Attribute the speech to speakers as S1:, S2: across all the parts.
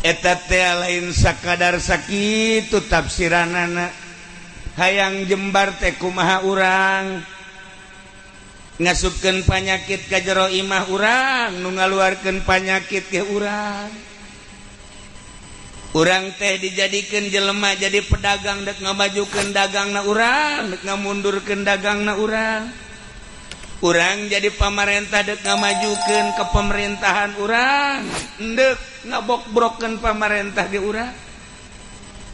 S1: Eta teh lain sakadar sakitu tafsiranana. Hayang jembar teh kumaha urang ngasupkeun panyakit ka jero imah urang, nu ngaluarkeun panyakit ke urang. Urang teh dijadikeun jelema jadi pedagang, dek ngamajukeun dagangna urang, dek ngamundurkeun dagangna urang. Urang jadi pamarentah, dek ngamajukeun ke pemerintahan urang, dek ngabokbrokeun pamarentah ge urang.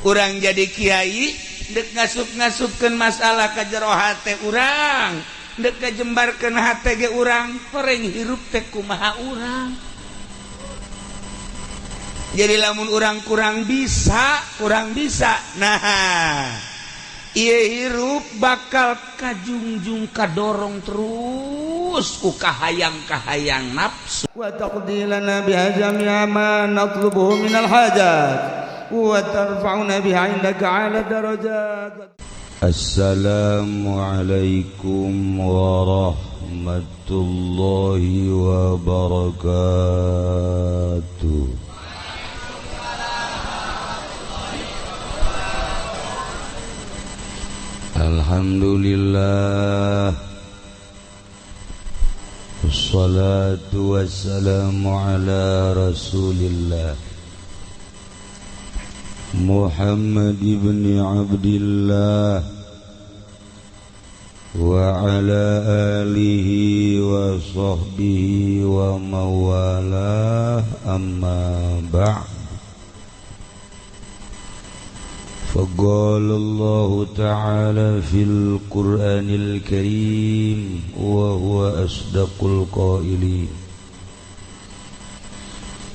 S1: Urang jadi kiai, dek ngasup-ngasupkeun masalah ka jero hate urang, dek ngajembarkeun hate ge urang. Horeng hirup teh kumaha urang. Jadi lamun urang kurang bisa, kurang bisa, nah ieu hirup bakal kajungjung, kadorong terus ku kahayang-kahayang nafsu.
S2: وتقضي لنا بها جميع ما نطلبه من الحاجات وترفعنا بها عندك أعلى الدرجات.
S1: السلام عليكم ورحمة الله وبركاته. الحمد لله، والصلاة والسلام على رسول الله محمد بن عبد الله وعلى آله وصحبه وموالاه، أما بعد، فقال الله تعالى في القرآن الكريم وهو أصدق القائلين: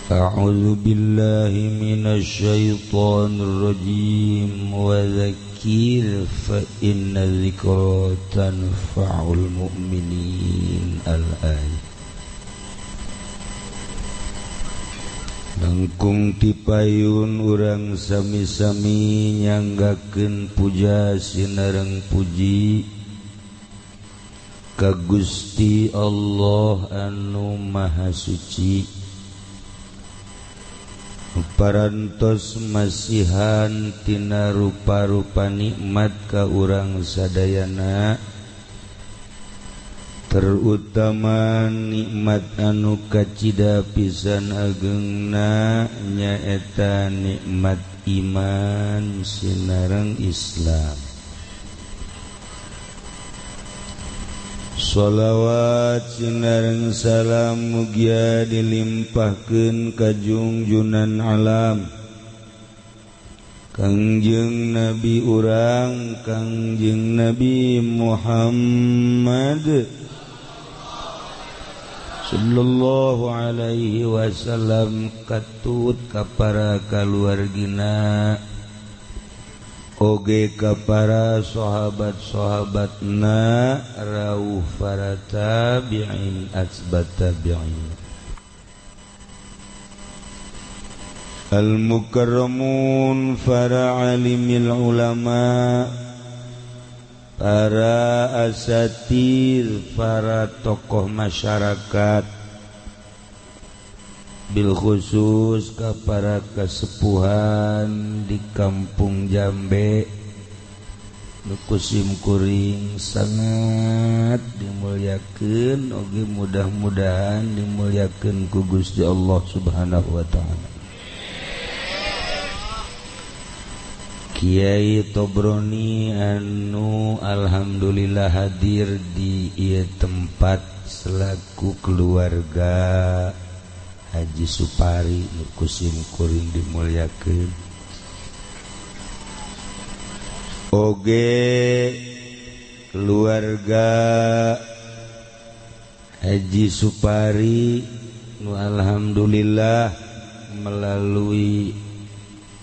S1: أعوذ بالله من الشيطان الرجيم، وذكر فإن الذكرى تنفع المؤمنين. الآية. Langkung tipayun urang sami-sami nyanggakeun puja sinareng puji ka Gusti Allah anu Maha Suci, parantos masihan tina rupa-rupa nikmat ka urang sadayana, terutama nikmat anu kacida pisan agengna nyaeta nikmat iman sinareng Islam. Sholawat sinareng salam mugia dilimpahkeun ka jungjunan alam Kangjeng Nabi urang, Kangjeng Nabi Muhammad sallallahu alaihi wasallam, katut ka para kaluargina oge ka para sahabat-sahabatna, rauh para tabi'in asbat tabi'in, al-mukarramun, para alimil ulama, para asatir, para tokoh masyarakat, bil khusus ka para kesepuhan di Kampung Jambe nu kusim kuring sangat dimuliakeun, oge mudah-mudahan dimuliakeun ku Gusti Allah Subhanahu wa taala. Kiai Tobroni anu alhamdulillah hadir di ieu tempat selaku keluarga Haji Supari nu kusim kuring dimuliakeun, oge keluarga Haji Supari nu alhamdulillah melalui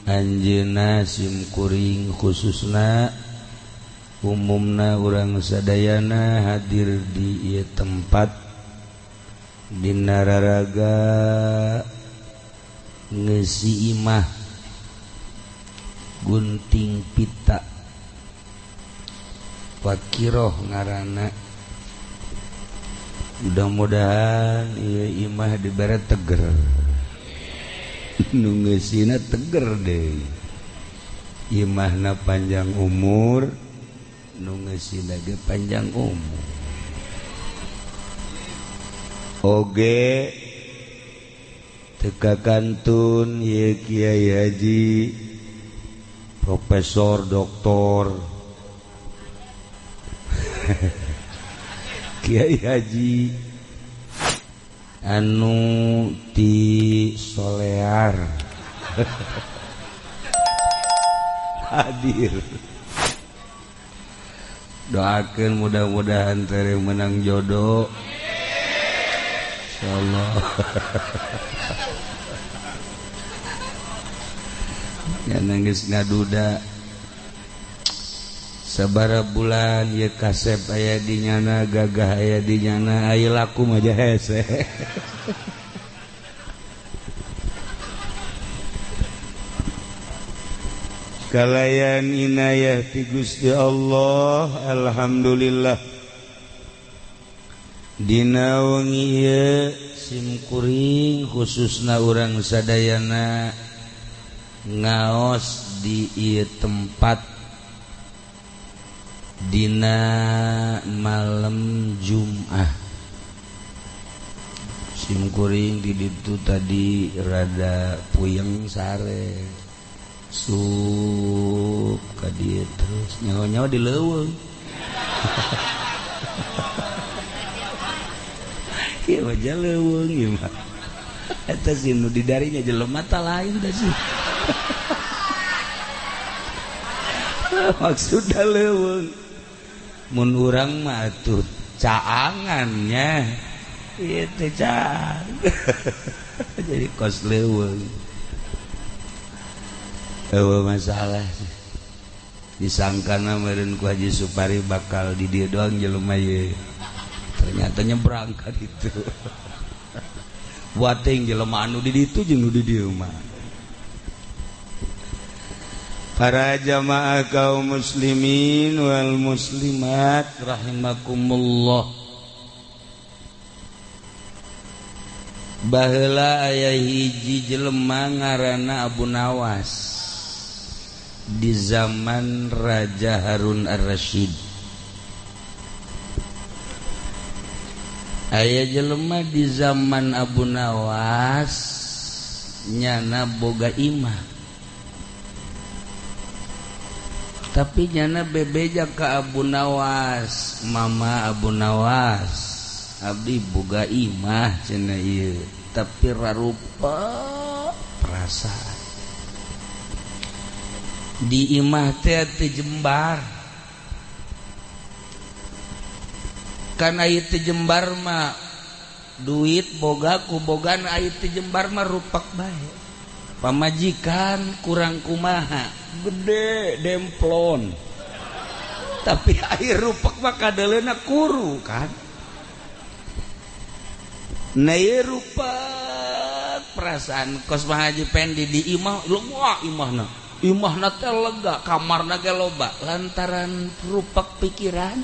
S1: anjeunna simkuring khususna umumna urang sadayana hadir di ieu tempat dina raraga ngeusi imah gunting pita wakiroh ngaranna. Mudah-mudahan ieu imah dibere teger. Nu ngeusina teger deui. Imahna panjang umur, nu ngeusina ge panjang umur. Oge teka kantun ye Kiai Haji Profesor Doktor Kiai Haji anu ti Solear hadir. Doakeun mudah-mudahan tere menang jodoh. Insyaallah. Ya nangis ngaduda sabara bulan ye kasep aya di nyana, gagah aya di nyana, aya laku mah hese. Kalayan inayah ti Gusti Allah, alhamdulillah. Dina wengi ieu simkuring khususna urang sadayana ngaos di ieu tempat dina malam Jum'ah. Simkuring di ditu tadi rada puyeng sare sup ka dieu terus nyawa-nyawa di leuweung. Ieu mah leuweung ieu mah. Eta sih nu di darinya jelema ta lain da sih. Maksudna leuweung. Mun urang mah atuh caangannya. Ieu teh caang. Jadi kos leuweung. Eueuh masalah sih. Disangkana meureun ku Haji Supari bakal di dieu doang jelema ieu. Ternyata nyebrang ka ditu. Buating jelema anu di ditu jeung nu di dieu mah. Para jamaah kaum muslimin wal muslimat rahimakumullah. Baheula aya hiji jelema ngaranna Abu Nawas di zaman Raja Harun Ar-Rasyid. Aya jelema di zaman Abu Nawas nyana boga imah. Tapi nyana bebeja ka Abu Nawas, mama Abu Nawas, abdi boga imah cenah ieu, tapi rarupa perasaan. Di imah teh teu jembar. Kan aya teu jembar mah duit boga ku bogan aya teu jembar mah rupak bae. Pamajikan kurang kumaha, gede demplon. Tapi air rupak mah kadeleuna kuru kan. Nah ieu rupak perasaan kos Pak Haji Pendi di imah lega imahna. Imahna teh lega, kamarna ge loba lantaran rupak pikiran.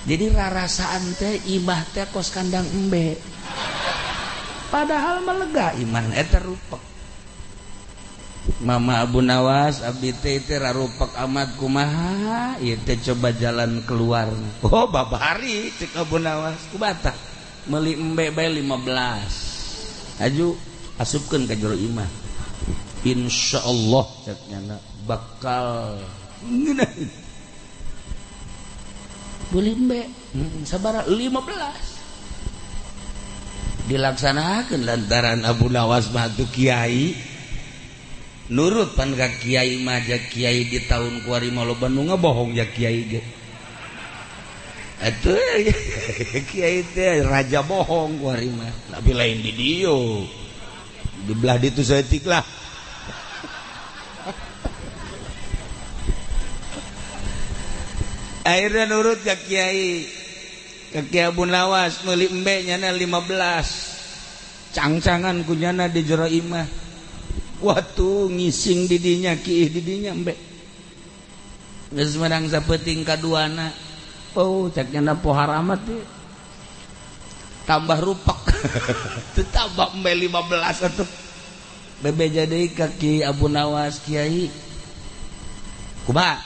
S1: Jadi rarasaan teh imah teh kos kandang embe. Padahal mah lega imah eta rupak. Mama Abu Nawas abdi teh teh rarupak amat kumaha ieu teh coba jalan keluar. Oh babari cek Abu Nawas kubata meuli embe bae 15. Aju asupkeun ka jero imah. Insyaallah cek nyana bakal ngeunaheun. Beli embe sabara 15 dilaksanakan lantaran Abu Nawas mah tuh kiai nurut pan ka kiai mah ja kiai di tahun kuari mah loba nu ngabohong ja kiai ge atuh kiai teh raja bohong kuari mah tapi lain di dieu di belah ditu saeutik lah. Akhirnya nurut ke kiai Abu Nawas meuli embe nyana 15 cangcangan kunyana di jero imah. Waktu ngising didinya kiih didinya embe geus menang sapeuting kaduana. Oh cek nyana pohar amat ieu tambah rupak. Teu tambah embe 15 atuh. Bebeja deui ka Ki Abu Nawas, Kiai kumaha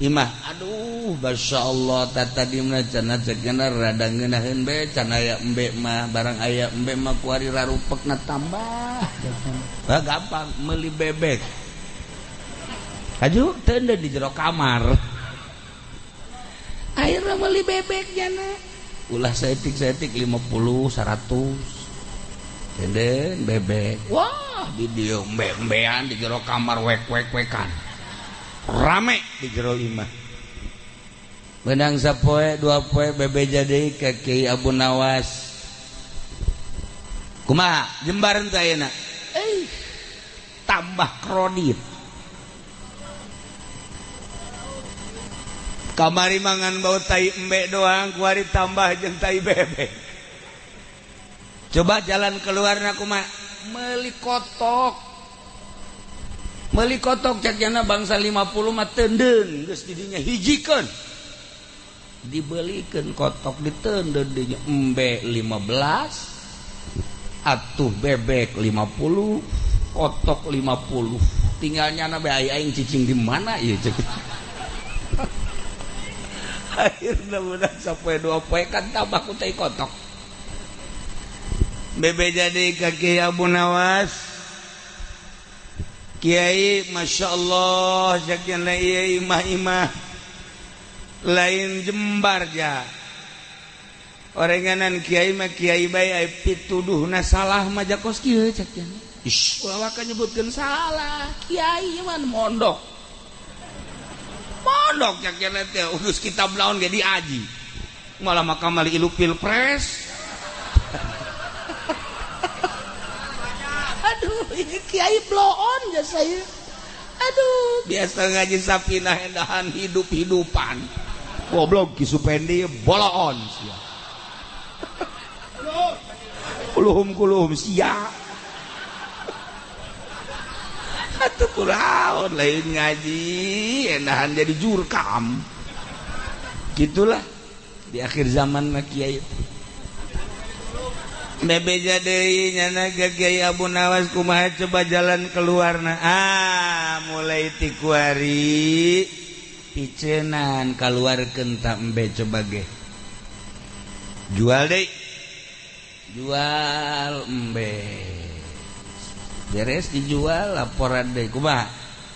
S1: imah, aduh Masya Allah tata dimna cenah cekna rada ngeunaheun be can aya embe mah, barang aya embe mah kuari rarupekna tambah. Bah, gampang meuli bebek aju teu di jero kamar, akhirnya meuli bebek jana ulah saeutik-saeutik 50 100 tenden bebek. Wah di dieu embe-embean di jero kamar wek-wek-wekan rame di jero imah. Benang sapoe dua poe bebeja deui ka Kiai Abu Nawas, kumaha jembar teh ayeuna, tambah kredit kamari mangan bau tai embe doang, kuari tambah jeung tai bebek. Coba jalan keluarna kumaha, meuli kotok. Meuli kotok cek jana bangsa 50 mah teunden geus didinya hijikeun. Dibelikeun kotok diteundeun dinya embe 15 atuh bebek 50 kotok 50. Tinggal nyana be aing cicing di mana ieu cek. Akhirna budak sapoe dua poe kan tambah ku tai kotok. Bebeja deui ka Kiai Abu Nawas, Kiai Masya Allah sakian ieu imah-imah lain jembar ja orenganan kiai mah kiai bae ai pituduhna salah mah jakos kieu cek cenah. Ish ulah waka nyebutkeun salah kiai mah mondok mondok cek cenah teh geus kitab naon ge diaji malah mah kamari ilu pilpres. Aduh, ini kiai bloon ya saya. Aduh, biasa ngaji sapinah endahan hidup-hidupan. Goblok Ki Supendi boloon sia. Kuluhum-kuluhum sia. Atuh kuraon lain ngaji endahan jadi jurkam. Gitulah di akhir zaman mah kiai. Bebeja deui nyana ka Kiai Abu Nawas kumaha coba jalan keluarna, ah mulai ti kuari picenan kaluarkeun ta embe coba ge jual deui, jual embe beres dijual laporan deui kumaha,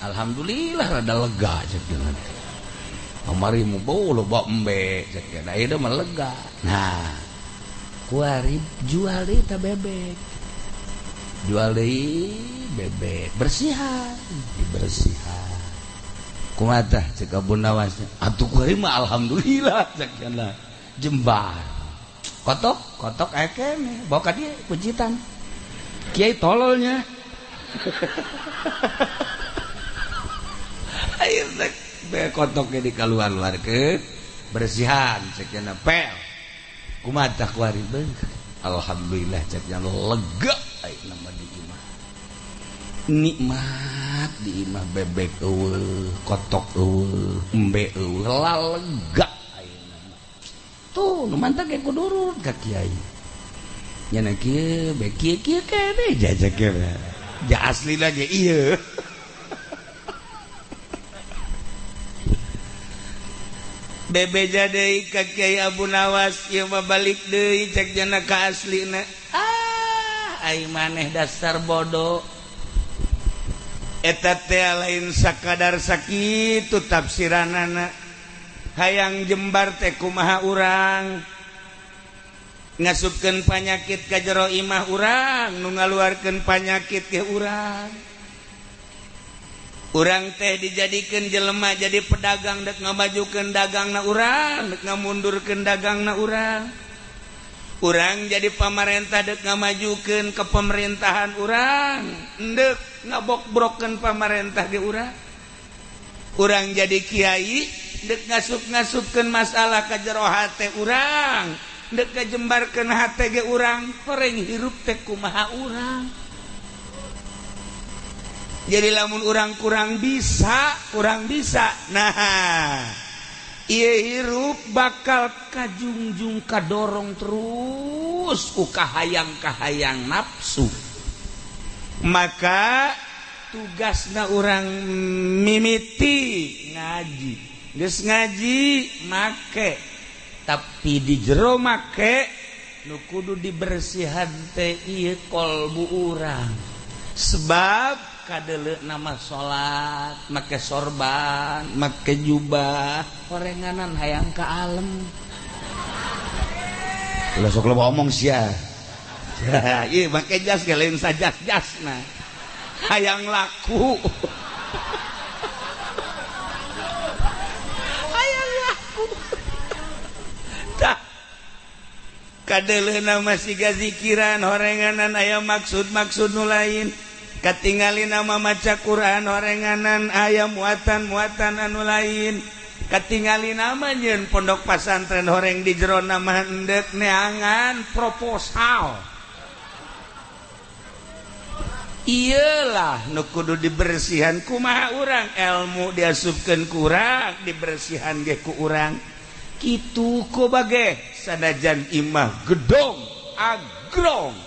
S1: alhamdulillah rada lega cek cenah kamari mu bau loba embe cek cenah ayeuna mah lega. Nah kuari jual deui ta bebek, jual deui bebek bersihan dibersihan kumaha tah cek Abu Nawas atuh kuari mah alhamdulillah cek cenah jembar kotok kotok aya keneh bawa ka dieu kuncitan kiai tololnya. Ayeuna be kotoknya dikaluar-luarkeun bersihan cek cenah pel kumaha tah kuari beung alhamdulillah cek nya lega ayeuna mah di imah nikmat di imah bebek eueuh kotok eueuh embe eueuh lega ayeuna mah tuh nu mantap ge kudu urut ka kiai nya na kieu be kieu kieu keneh jajak ge ja aslina ge ieu. Bebeja deui ka Kiai Abu Nawas ieu mah balik deui cek jana ka aslina, ah ai maneh dasar bodoh eta teh lain sakadar sakitu tafsiranana hayang jembar teh kumaha urang ngasupkeun panyakit ka jero imah urang nu ngaluarkeun panyakit ke urang. Urang teh dijadikeun jelema jadi pedagang dek ngamajukeun dagangna urang dek ngamundurkeun dagangna urang. Urang jadi pamarentah dek ngamajukeun ke pemerintahan urang dek ngabokbrokeun pamarentah ge urang. Urang jadi kiai dek ngasup-ngasupkeun masalah ka jero hate urang dek ngajembarkeun hate ge urang horeng hirup teh kumaha urang. Jadi lamun urang kurang bisa nah ieu hirup bakal kajungjung kadorong terus ku kahayang-kahayang nafsu. Maka tugasna urang mimiti ngaji, geus ngaji make, tapi di jero make nu kudu dibersihan teh ieu kolbu urang. Sebab kadele nama salat make sorban, make jubah, horenganan hayang ka alem. Ulah sok loba omong sia. Ieu make jas ge lain sajas-jasna. Hayang laku. Hayang laku. Tah kadeleuna masih gazikiran horenganan aya maksud-maksud nu lain. Katingali nama maca Quran horenganan aya muatan-muatan anu lain. Katingali nama nyeun pondok pasantren horeng di jero nama endek neangan proposal. Iyalah nu kudu dibersihan kumaha urang, ilmu diasupkeun ku urang, dibersihan ge ku urang. Kitu ku bage sanajan imah gedong agrong,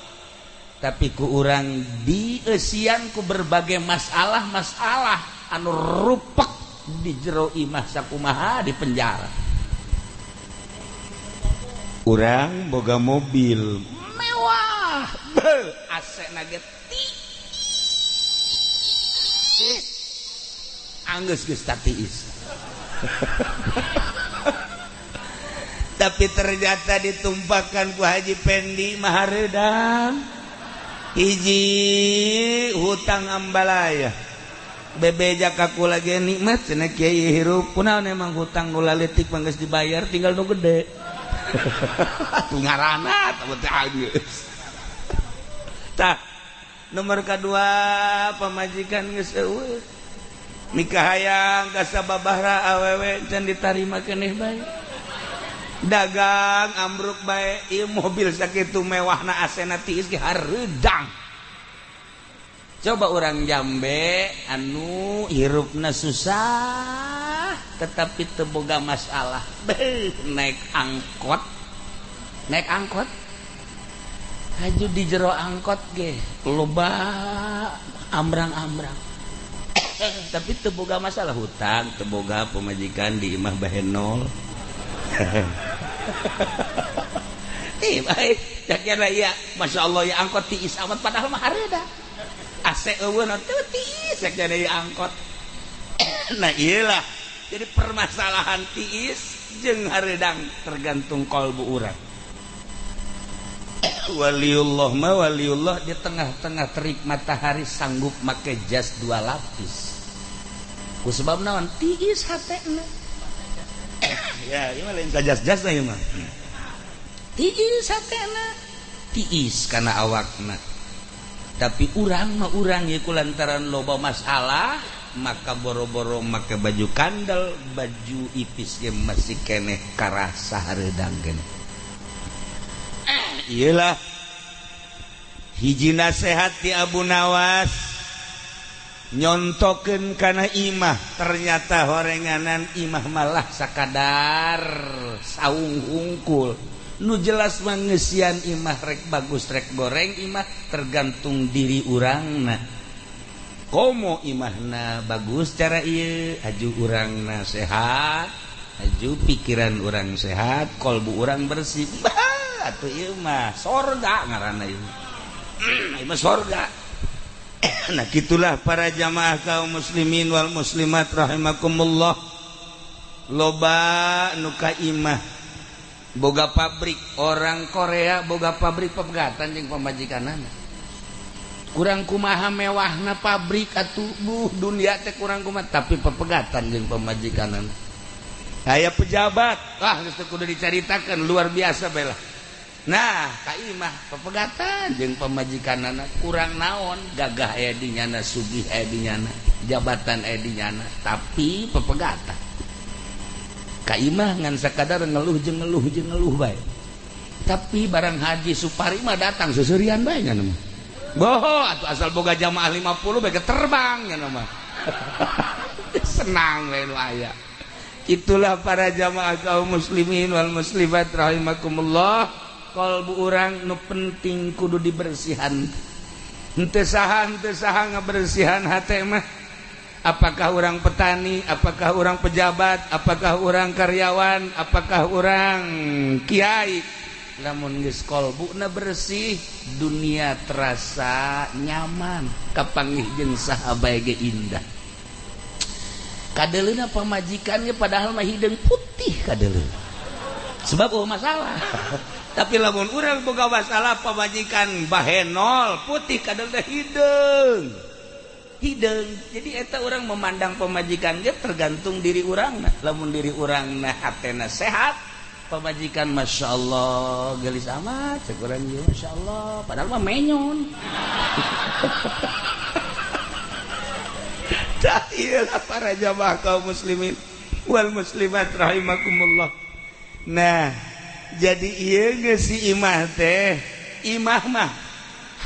S1: tapi ku urang dieusian ku berbagai masalah-masalah anu rupek di jero imah sakumaha di penjara. Urang boga mobil mewah, beuh AC na ge tiis, anggeus geus tatiis. Tapi ternyata ditumpahkan ku Haji Pendi mahareudang hiji hutang ambalaya. Bebeja kaku lagi nikmat cenah kiai hirup kunaon emang hutang nu laletik mah geus dibayar tinggal nu gede. Atuh ngaranna teh geus. Tah nomor kadua pamajikan geus eueuh. Nikah hayang ka sababahra awewe can ditarima keneh bae. Dagang ambruk bae, ieu mobil sakitu mewahna asena tiis ge hareudang. Coba orang Jambe anu hirupna susah tetapi teu boga masalah. Beuh, naik angkot. Naik angkot. Haju di jero angkot ge loba ambrang-ambrang. Tapi teu boga masalah hutang, teu boga pamajikan di imah bahenol. Ih, baik. Cakna ieu, masyaallah ya angkot tiis amat padahal mah hareudang. AC eueuh teu tiis cek jadi angkot. Nah iyalah, jadi permasalahan tiis jeung hareudang tergantung kolbu urang. Waliullah ma waliullah di tengah-tengah terik matahari sanggup make jas 2 lapis. Ku sebab naon? Tiis hatena. Ya, ieu mah lain sajas-jasna ieu mah. Tiis hatena, tiis kana awakna. Tapi urang mah urang ieu lantaran loba masalah, maka boro-boro make baju kandel, baju ipis ge masih keneh karasa hareudang keneh. Iyalah hiji nasehat ti Abu Nawas nyontokeun kana imah, ternyata horenganan imah malah sakadar saung hungkul. Nu jelas mangeusian imah rek bagus rek goreng imah tergantung diri urangna. Komo imahna bagus cara ieu, aju urangna sehat, aju pikiran urang sehat, kolbu urang bersih. Bah, atuh ieu mah sorga ngaranna ieu. Ieu mah sorga. Nah gitulah para jamaah kaum muslimin wal muslimat rahimakumullah. Loba nu ka imah boga pabrik, orang Korea boga pabrik pepegatan jeung pamajikanana. Kurang kumaha mewahna pabrik atuh buh dunia teh kurang kumaha tapi pepegatan jeung pamajikanana. Aya pejabat, wah geus teu kudu dicaritakeun luar biasa bae lah. Nah, ka imah pepegatan jeung pamajikanana kurang naon, gagah aya di nyana, sugih aya di nyana, jabatan aya di nyana, tapi pepegatan. Ka imah ngan sakadar ngeluh jeung ngeluh jeung ngeluh bae. Tapi barang Haji Supari mah datang seuseurian bae nya mah. Boho atuh asal boga jamaah 50 bae terbang nya mah. Senang we nu aya. Itulah para jamaah kaum muslimin wal muslimat rahimakumullah. Kalbu urang nu penting kudu dibersihan. Henteu saha ngabersihan hate mah. Apakah orang petani, apakah orang pejabat, apakah orang karyawan, apakah orang kiai. Lamun geus kolbuna bersih, dunia terasa nyaman, kapanggih jeung saha bae ge indah. Kadeleuna pamajikannya padahal mah hideung putih kadeleuna. Sebab eueuh masalah. Tapi lamun urang boga masalah pamajikan bahenol putih kadeleuna hideung. Hideung. Jadi eta orang memandang pemajikan ge tergantung diri urang. Lamun diri urang na hatena sehat, pemajikan masya Allah gelis amat, cek urang ge masya Allah, padahal mah menyon. Tah ieu para jamaah kaum muslimin wal muslimat rahimakumullah. Nah, jadi ieu geus si imah teh, imah mah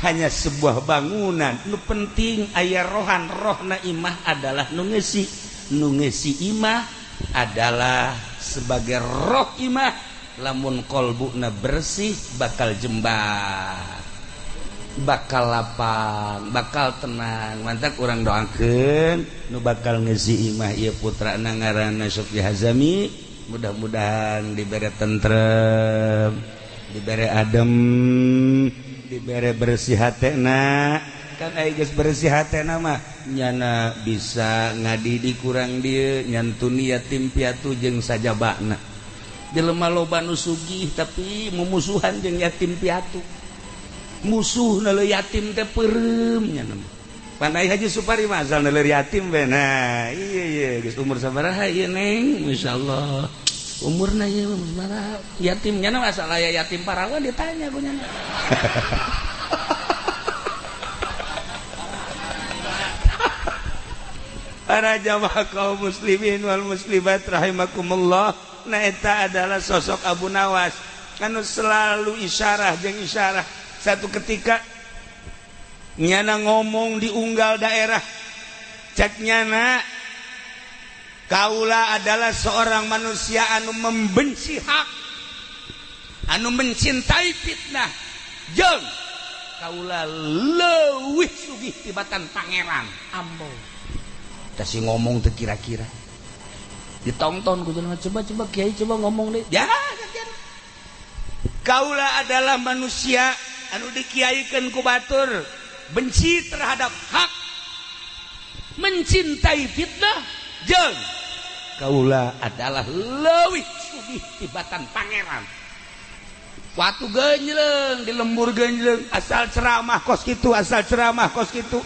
S1: hanya sebuah bangunan. Nu penting aya rohan, rohna imah adalah nu ngeusi. Nu ngeusi imah adalah sebagai roh imah. Lamun kolbuna bersih bakal jembar, bakal lapang, bakal tenang. Mantak urang doakeun nu bakal ngeusi imah ieu putrana ngaranna Sofi Hazami, mudah-mudahan dibere tentrem, dibere adem, dibere bersih hatena. Kan aya geus bersih hatena mah nyana bisa ngadidik kurang dieu, nyantuni yatim piatu jeung sajabana. Jelema loba nu sugih tapi mumusuhan jeung yatim piatu. Musuh na yatim teh peureum nya. Pandai Haji Supari mah asal leur yatim we. Nah, iya iya geus umur sabaraha ieu Neng? Masyaallah. Umurna ieu sabaraha? Yatim nya asal aya yatim parawan ditanya ku nya. Para jamaah kaum muslimin wal muslimat rahimakumullah. Nah eta adalah sosok Abu Nawas anu selalu isyarah jeung isyarah. Satu ketika nyana ngomong di unggal daerah, cek nyana kaula adalah seorang manusia anu membenci hak, anu mencintai fitnah, jeung kaula leuwih sugih tibatan pangeran. Ambo tah si ngomong teu kira-kira ditonton ku jelema, coba-coba kiai coba ngomong deh. Ya, kaula adalah manusia anu dikiaikeun ku batur, benci terhadap hak, mencintai fitnah, jeung kaula adalah leuwih sugih tibatan pangeran. Watu genjleng di lembur genjleng, asal ceramah kos kitu, asal ceramah kos kitu.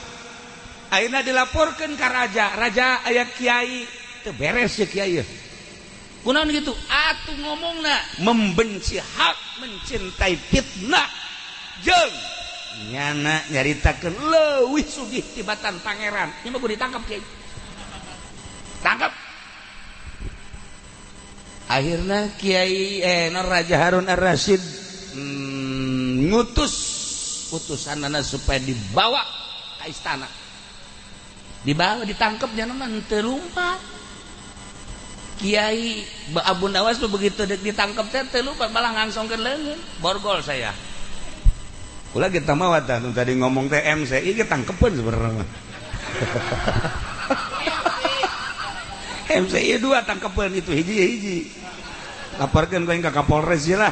S1: Ayeuna dilaporkeun ka raja, raja aya kiai teu beres ya kiai. Kunaon gitu? Atuh ngomongna membenci hak, mencintai fitnah, jeung nyana nyaritakeun leuwih sugih tibatan pangeran. Ieu mah kudu ditangkap kiai. Tangkap. Akhirna kiai Raja Harun Ar-Rasyid ngutus utusanana supaya dibawa ke istana. Dibawa ditangkap nyana mah teu lumpat. Kiai Abu Nawas begitu ditangkap teh teu lumpat, malah ngangsongkeun leungeun. Borgol saya. Kula kita mah tadi ngomong teh MC, ieu tangkepeun sebenarnya. MC ieu dua tangkepeun itu hiji-hiji. Laporkeun ku ka Kapolres ieu lah.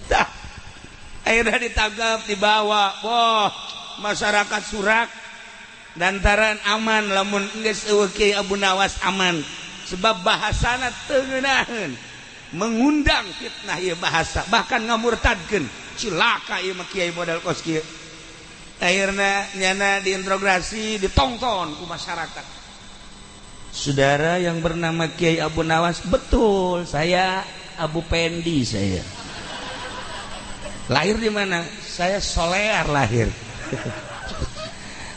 S1: Tah. Akhirnya ditangkap, dibawa. Boh, masyarakat surak lantaran aman lamun geus eueuh Kiai Abu Nawas aman. Sebab bahasana teu ngeunaheun, mengundang fitnah ieu bahasa, bahkan ngamurtadkeun. Cilaka ieu mah kiai model kos kieu. Akhirna nyana diinterogasi, ditongton ku masyarakat. Saudara yang bernama Kiai Abu Nawas, betul, saya Abu Pendi saya. Lahir di mana? Saya Solear lahir.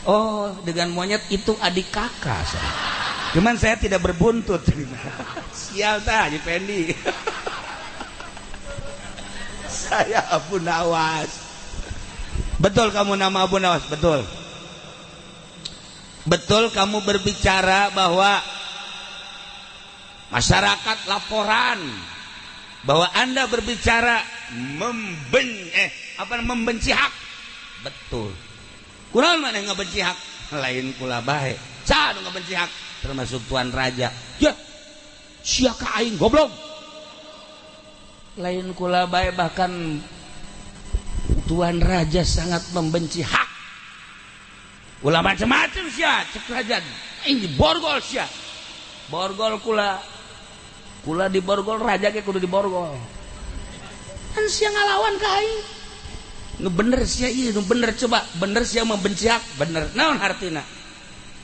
S1: Oh, dengan monyet itu adik kakak saya. Cuman saya tidak berbuntut. Sial tah Haji Pendi. Saya Abu Nawas. Betul kamu nama Abu Nawas? Betul. Betul kamu berbicara bahwa masyarakat laporan bahwa Anda berbicara Apa membenci hak? Betul. Kunaon maneh ngabenci hak? Lain kula bae. Saha nu ngabenci hak? Termasuk tuan raja. Ya. Sia ka aing goblok. Lain kula bae, bahkan tuan raja sangat membenci hak. Ulah macam-macam sia, cek raja. Aing diborgol sia. Borgol kula. Kula diborgol, raja ge kudu diborgol. Kan sia ngalawan ka aing. Nu bener sia ieu, nu bener coba, bener sia membenci hak, bener. Naon hartina?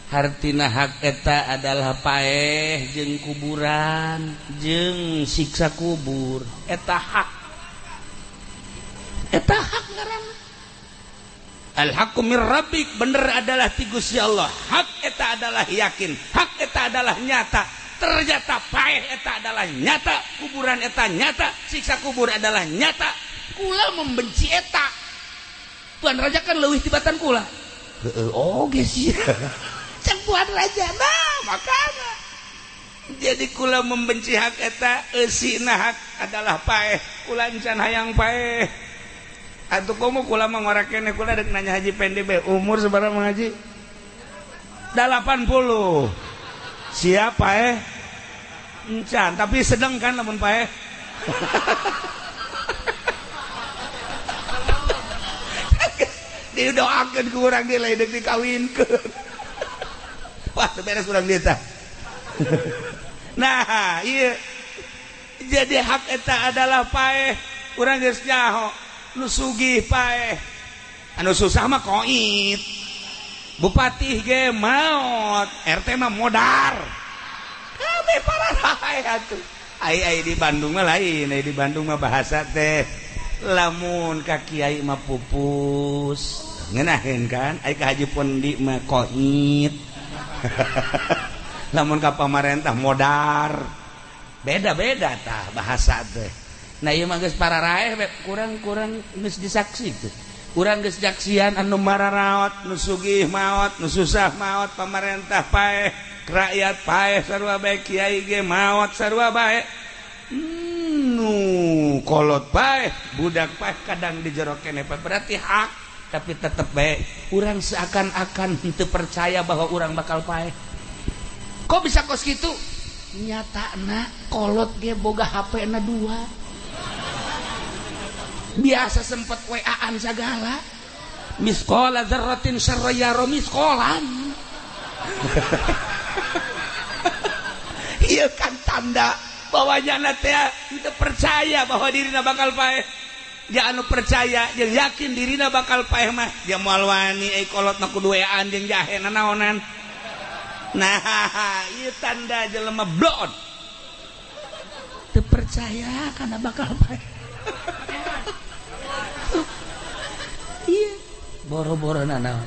S1: Hartina hak eta adalah paeh jeung kuburan, jeung siksa kubur. Eta hak. Eta hak ngaranna. Al haqqu mir rabbik, bener adalah ti Gusti Allah. Hak eta adalah yakin, hak eta adalah nyata. Ternyata paeh eta adalah nyata, kuburan eta nyata, siksa kubur adalah nyata. Kula membenci eta. Tuan raja kan leuwih tibatan kula. Heeh, oge sia. Cek tuan raja, nah makana. Jadi kula membenci hak eta, eusina hak adalah paeh. Kula encan hayang paeh. Atuh komo kula mah ngora keneh, kula dek nanya Haji Pendi be, umur sabaraha Mang Haji? 80. Siap paeh? Encan, tapi sedang kan lamun paeh. Didoakeun ku urang ge lain deuk dikawinkeun. Wah, teu beres urang dieu tah. Nah, ieu jadi hak eta adalah paeh. Urang geus nyaho nu sugih paeh. Anu susah mah koit. Bupati ge maot, RT mah modar. Kabeh pararae atuh. Ai ai di Bandung mah lain, ai di Bandung mah bahasa teh lamun ka kiai mah pupus. Ngeunaheun kan? Ai ka Haji Pondi mah koit. Lamun ka pamarentah modar. Beda-beda tah bahasa teh. Nah ieu mah geus pararaeh kurang-kurang geus disaksi teh. Urang geus jaksian anu mararaot, nu sugih maot, nu susah maot, pamarentah paeh, rakyat paeh sarua bae, kiai ge maot sarua bae. Nu kolot paeh, budak paeh kadang di jero keneh berarti hak, tapi tetep bae urang seakan-akan henteu percaya bahwa urang bakal paeh. Kok bisa kos kitu? Nyatana kolot ge boga HP-na 2. Biasa sempet WA-an segala. Misqala dzarratin syarran yara misqalan. Ieu kan tanda bahwa nyana teh teu percaya bahwa dirina bakal paeh. Ja anu percaya jeung yakin dirina bakal paeh mah dia moal wani euy kolot mah kudu WA-an jeung jahe nanaonan. Nah, ieu tanda jelema blon. Teu percaya kana bakal paeh. Iya, boro-boro nanaon.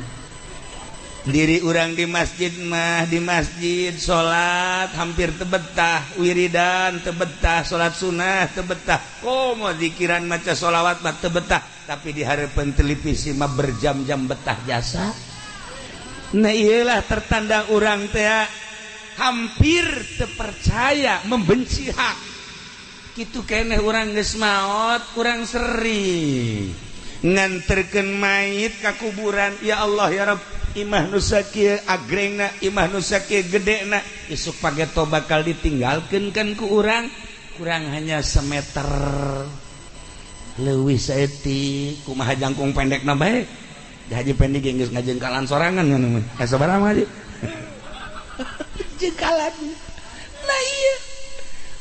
S1: Diri urang di masjid mah, di masjid salat hampir tebetah, wiridan tebetah, salat sunnah tebetah, komo zikiran maca sholawat mah tebetah, tapi di hareupeun televisi mah berjam-jam betah jasa. Nah iyalah tertanda urang teh hampir terpercaya membenci hak. Kitu keneh urang geus maot, urang seri nganterkeun mayit ka kuburan. Ya Allah ya Rabb, imah nu sakieu agrengna, imah nu sakieu gedena, isuk pageto bakal ditinggalkeun kan ku urang, kurang hanya semeter leuwih saeutik, kumaha jangkung pendekna bae. Haji Pendi ge geus ngajengkalan sorangan kan mah. Sabaraha mah Haji? Jengkalan. Nah iya.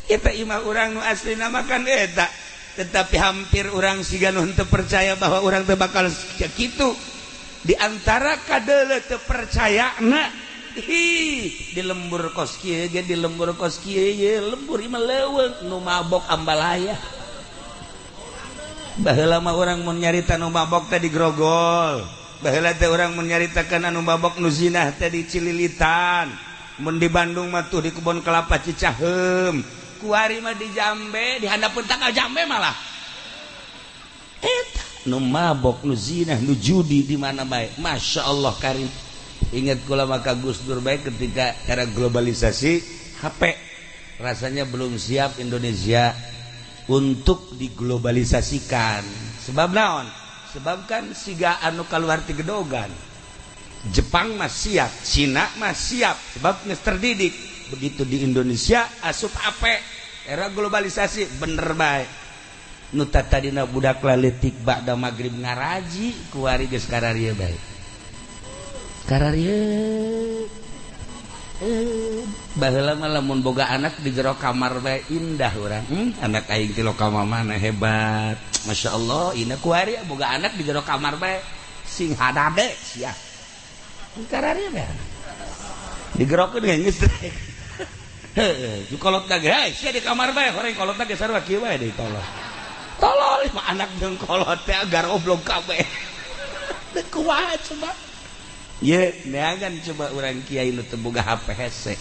S1: Eta imah urang nu aslina mah kan eta. Tetapi hampir urang siga nu henteu percaya bahwa urang teh bakal kitu. Di antara kadeuleu teu percayana, hi di lembur kos kieu ge di lembur kos kieu ye lembur imah leuweung nu mabok ambalaya. Baheula mah urang mun nyarita nu mabok teh digrogol. Baheula teh urang mun nyaritakeun anu mabok nu zinah teh dicililitan. Mun di Bandung mah tuh di kebon kelapa Cicaheum. Kuari mah di Jambe, di handapeun tanggal Jambe malah. Eta nu mabok, nu zinah, nu judi di mana bae. Masya Allah karim. Ingat kula maka Gus Dur bae ketika era globalisasi HP rasanya belum siap Indonesia untuk diglobalisasikan. Sebab naon? Sebab kan siga anu keluar ti gedogan. Jepang mah siap, Cina mah siap, sebab geus terdidik. Begitu di Indonesia asup HP, era globalisasi, bener bae. Nu tadina budak laletik ba'da magrib ngaraji, kuari geus kararieu bae. Kararieu. Baheula mah lamun boga anak di jero kamar bae indah urang. Anak aing ti lokal mana hebat. Masya Allah, ini kuari boga anak di jero kamar bae sing hadade sia. Kararieu bae. Digerokeun geus geus. Heuh, kolot ge, hei sia di kamar bae, horeng kolot ge sarua kieu bae deui tolol. Tolol mah anak jeung kolot teh agar oblong kabeh. Deuk kumaha coba? Ye, neangan coba urang kiai nu teu boga HP hese.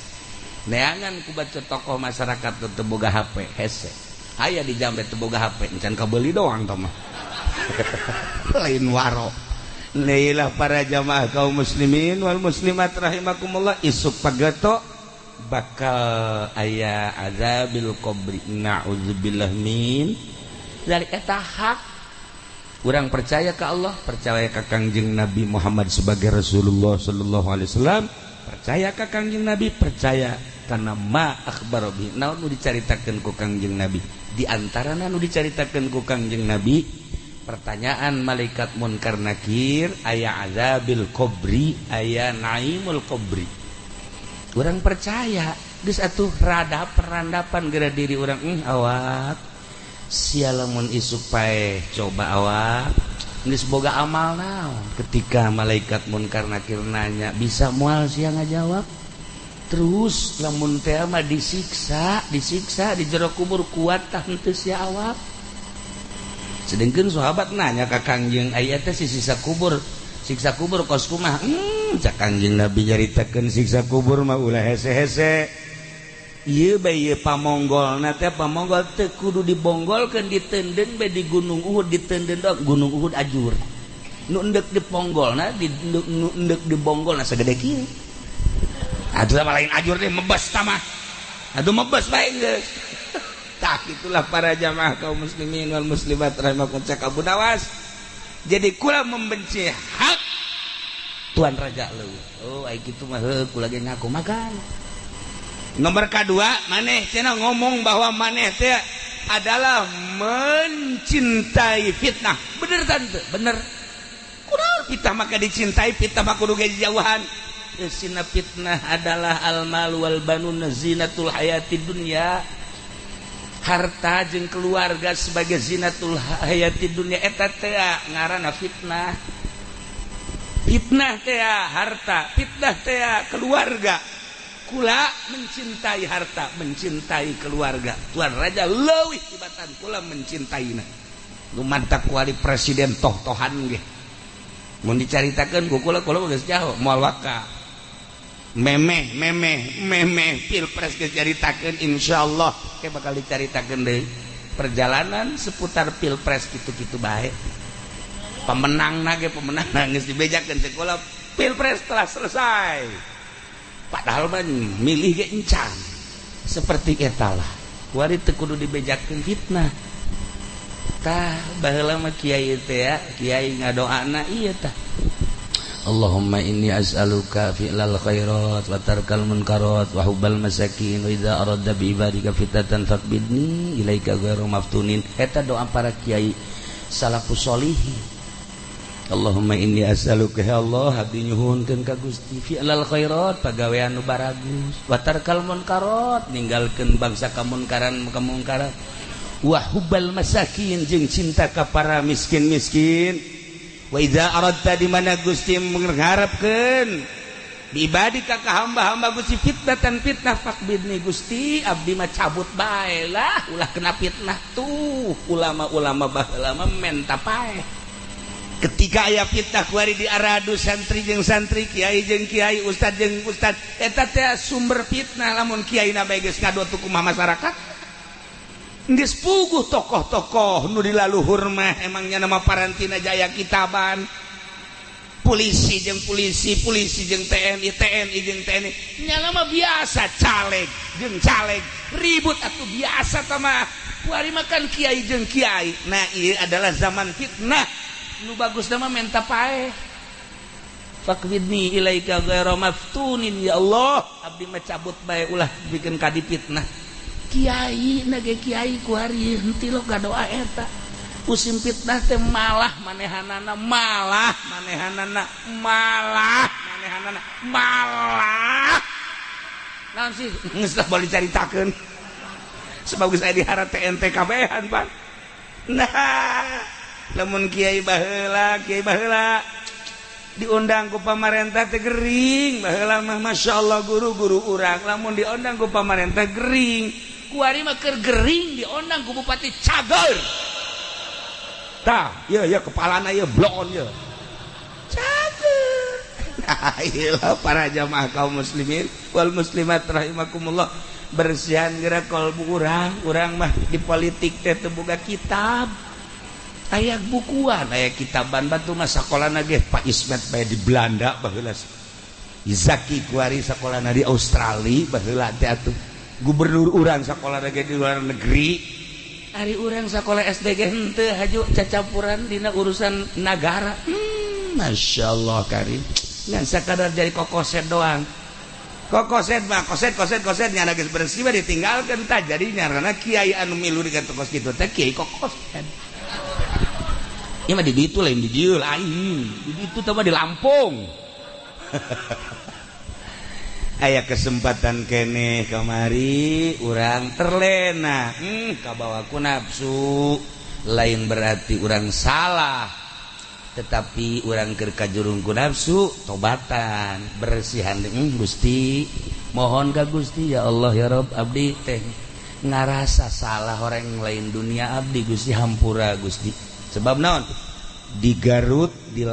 S1: Neangan ku baca tokoh masyarakat nu teu boga HP hese. Aya di jambe teu boga HP, encan kabeuli doang tah mah. Lain waro. Neilah para jamaah kaum muslimin wal muslimat rahimakumullah, isuk pageto bakal aya azabil qabri, na'udzubillah min dari eta hak. Urang percaya ke Allah, percaya ke Kangjeng Nabi Muhammad sebagai Rasulullah sallallahu alaihi wasallam, percaya ke Kangjeng Nabi, percaya karena ma akhbaro bi, naon nu dicaritakeun ku Kangjeng Nabi. Di antarana nu dicaritakeun ku Kangjeng Nabi, pertanyaan malaikat munkar nakir, aya azabil qabri, aya naimul qabri. Urang percaya, geus atuh rada perandapan geura diri urang, awak sia lamun isuk paeh coba awak geus boga amal naon. Ketika malaikat munkar nakir nanya, bisa moal sia ngajawab? Terus lamun teh mah disiksa, disiksa di jero kubur kuat tah henteu sia awak. Sedengkeun sahabat nanya ka Kangjeng, aya teh si siksa kubur, siksa kubur kos kumaha? Cak Kangjeng Nabi nyaritakeun siksa kubur mah ulah hese-hese. Ieu bae ieu pamonggolna teh pamonggol teu kudu dibonggolkeun, ditenden bae di Gunung Uhud, ditenden doang Gunung Uhud ajur. Nu endek diponggolna, di nu endek dibonggolna sagede kieu. Atuh mah lain ajur teh mebes tah mah. Atuh mebes bae geus. Tah itulah para jamaah kaum muslimin wal muslimat rahimakumullah, cak Abu Nawas. Jadi kula membenci hak Tuan Raja leuwih. Oh ai kitu mah heuh kula ge ngaku makan. Nomor kedua, maneh cenah ngomong bahwa maneh teh adalah mencintai fitnah. Bener tante, bener. Kunaon fitnah maka dicintai, fitnah mah kudu ge jauhan. Sina fitnah adalah al mal wal banun zinatul hayati dunya. Harta jeung keluarga sebagai zinatul hayati dunya eta teh ngaranna fitnah. Fitnah teh harta, fitnah teh keluarga. Kula mencintai harta, mencintai keluarga. Tuan Raja leuwih tibatan kula mencintaina. Nu mantak kuali presiden toh-tohan ge. Mun dicaritakeun ku kula, kula geus jauh moal waka. Memeh memeh memeh pilpres geus caritakeun, insyaallah ke bakal dicaritakeun deui. Perjalanan seputar pilpres kitu-kitu bae. Pemenangna ge pemenang geus dibejakeun cek kula, pilpres telah selesai. Padahal mah milih ge encan. Seperti eta lah. Kuari teu kudu dibejakeun fitnah. Tah baheula mah kiai teh ya, kiai ngadoana ieu tah. Allahumma inni as'aluka fi'lal khairat wa tarkal munkarat wa hubbal masakin wa idza aradta bi ibadika fitnatan faqbidni ilaika ghairu maftunin. Eta doa para kiai salafus solihin. Allahumma inni as'aluka ya Allah, abdi nyuhunkeun ka Gusti fi'lal khairat pagawean nu baragus, wa tarkal munkarat ninggalkeun bangsa kamunkaran kamunkaran, wa hubbal masakin jeung cinta ka para miskin-miskin. Wa idza aradta di mana Gusti mengharapkeun bi ibadika ka hamba-hamba Gusti fitnatan fitnah faqbidni Gusti abdi mah cabut bae lah ulah kena fitnah tuh. Ulama-ulama baheula mah menta pae. Ketika aya fitnah kuari di aradu santri jeung santri, kiai jeung kiai, ustad jeung ustad, eta teh sumber fitnah. Lamun kiai na bae geus ngadotu kumaha masyarakat. Geus puguh tokoh-tokoh nu dilaluhur mah emangnya nama Parantina Jaya Kitaban. Polisi jeung polisi, polisi jeung TNI, TNI jeung TNI. Nyala mah biasa caleg jeung caleg, ribut atuh biasa tah mah. Kuari makan kiai jeung kiai. Nah, ieu adalah zaman fitnah. Nu bagus mah menta paeh. Faqbidni ilaika ghairu maftunin ya Allah. Abdi mah cabut bae ulah bikin ka dipitnah. Kiai na ge kiai ku hari henteu lo doa eta. Musim fitnah teh malah manehanana, malah manehanana, malah manehanana, malah. Naon sih geus lah boleh dicaritakeun. Sebab geus aya diharap TNT kabehan, Pak. Nah, lamun kiai baheula diundang ku pamarentah teh gering, baheula mah masyaallah guru-guru urang lamun diundang ku pamarentah gering. Kuari mah keur gering diundang ku bupati cager. Tah, ieu ieu kepalana ieu bloon ieu. Cager. Nah, ieu para jamaah kaum muslimin wal muslimat rahimakumullah. Bersihan geura kalbu urang, urang mah di politik teh teu boga kitab. Aya bukuan, aya kitaban batu mah sakolana ge Pak Ismet bae di Belanda baheula. Zaki kuari sakolana di Australia baheula teh atuh. Gubernur urang sakolana ge di luar negeri. Ari urang sakola SD ge henteu haju cacampuran dina urusan nagara. Masyaallah karim. Ngan sakadar jadi kokoset doang. Kokoset mah koset koset koset nyana geus bersih mah ditinggalkeun tah jadi nyarana kiai anu milu di kos kitu teh kiai kokoset. Ieu mah di ditu lain di dieu lain. Di ditu teh mah di Lampung. Aya kesempatan keneh kamari urang terlena, kabawa ku nafsu. Lain berarti urang salah, tetapi urang keur kajurung ku nafsu tobatan bersihan. Gusti mohon ka Gusti ya Allah ya Rob, abdi teh ngarasa salah orang lain dunia abdi Gusti hampura Gusti. Sebab naon di Garut di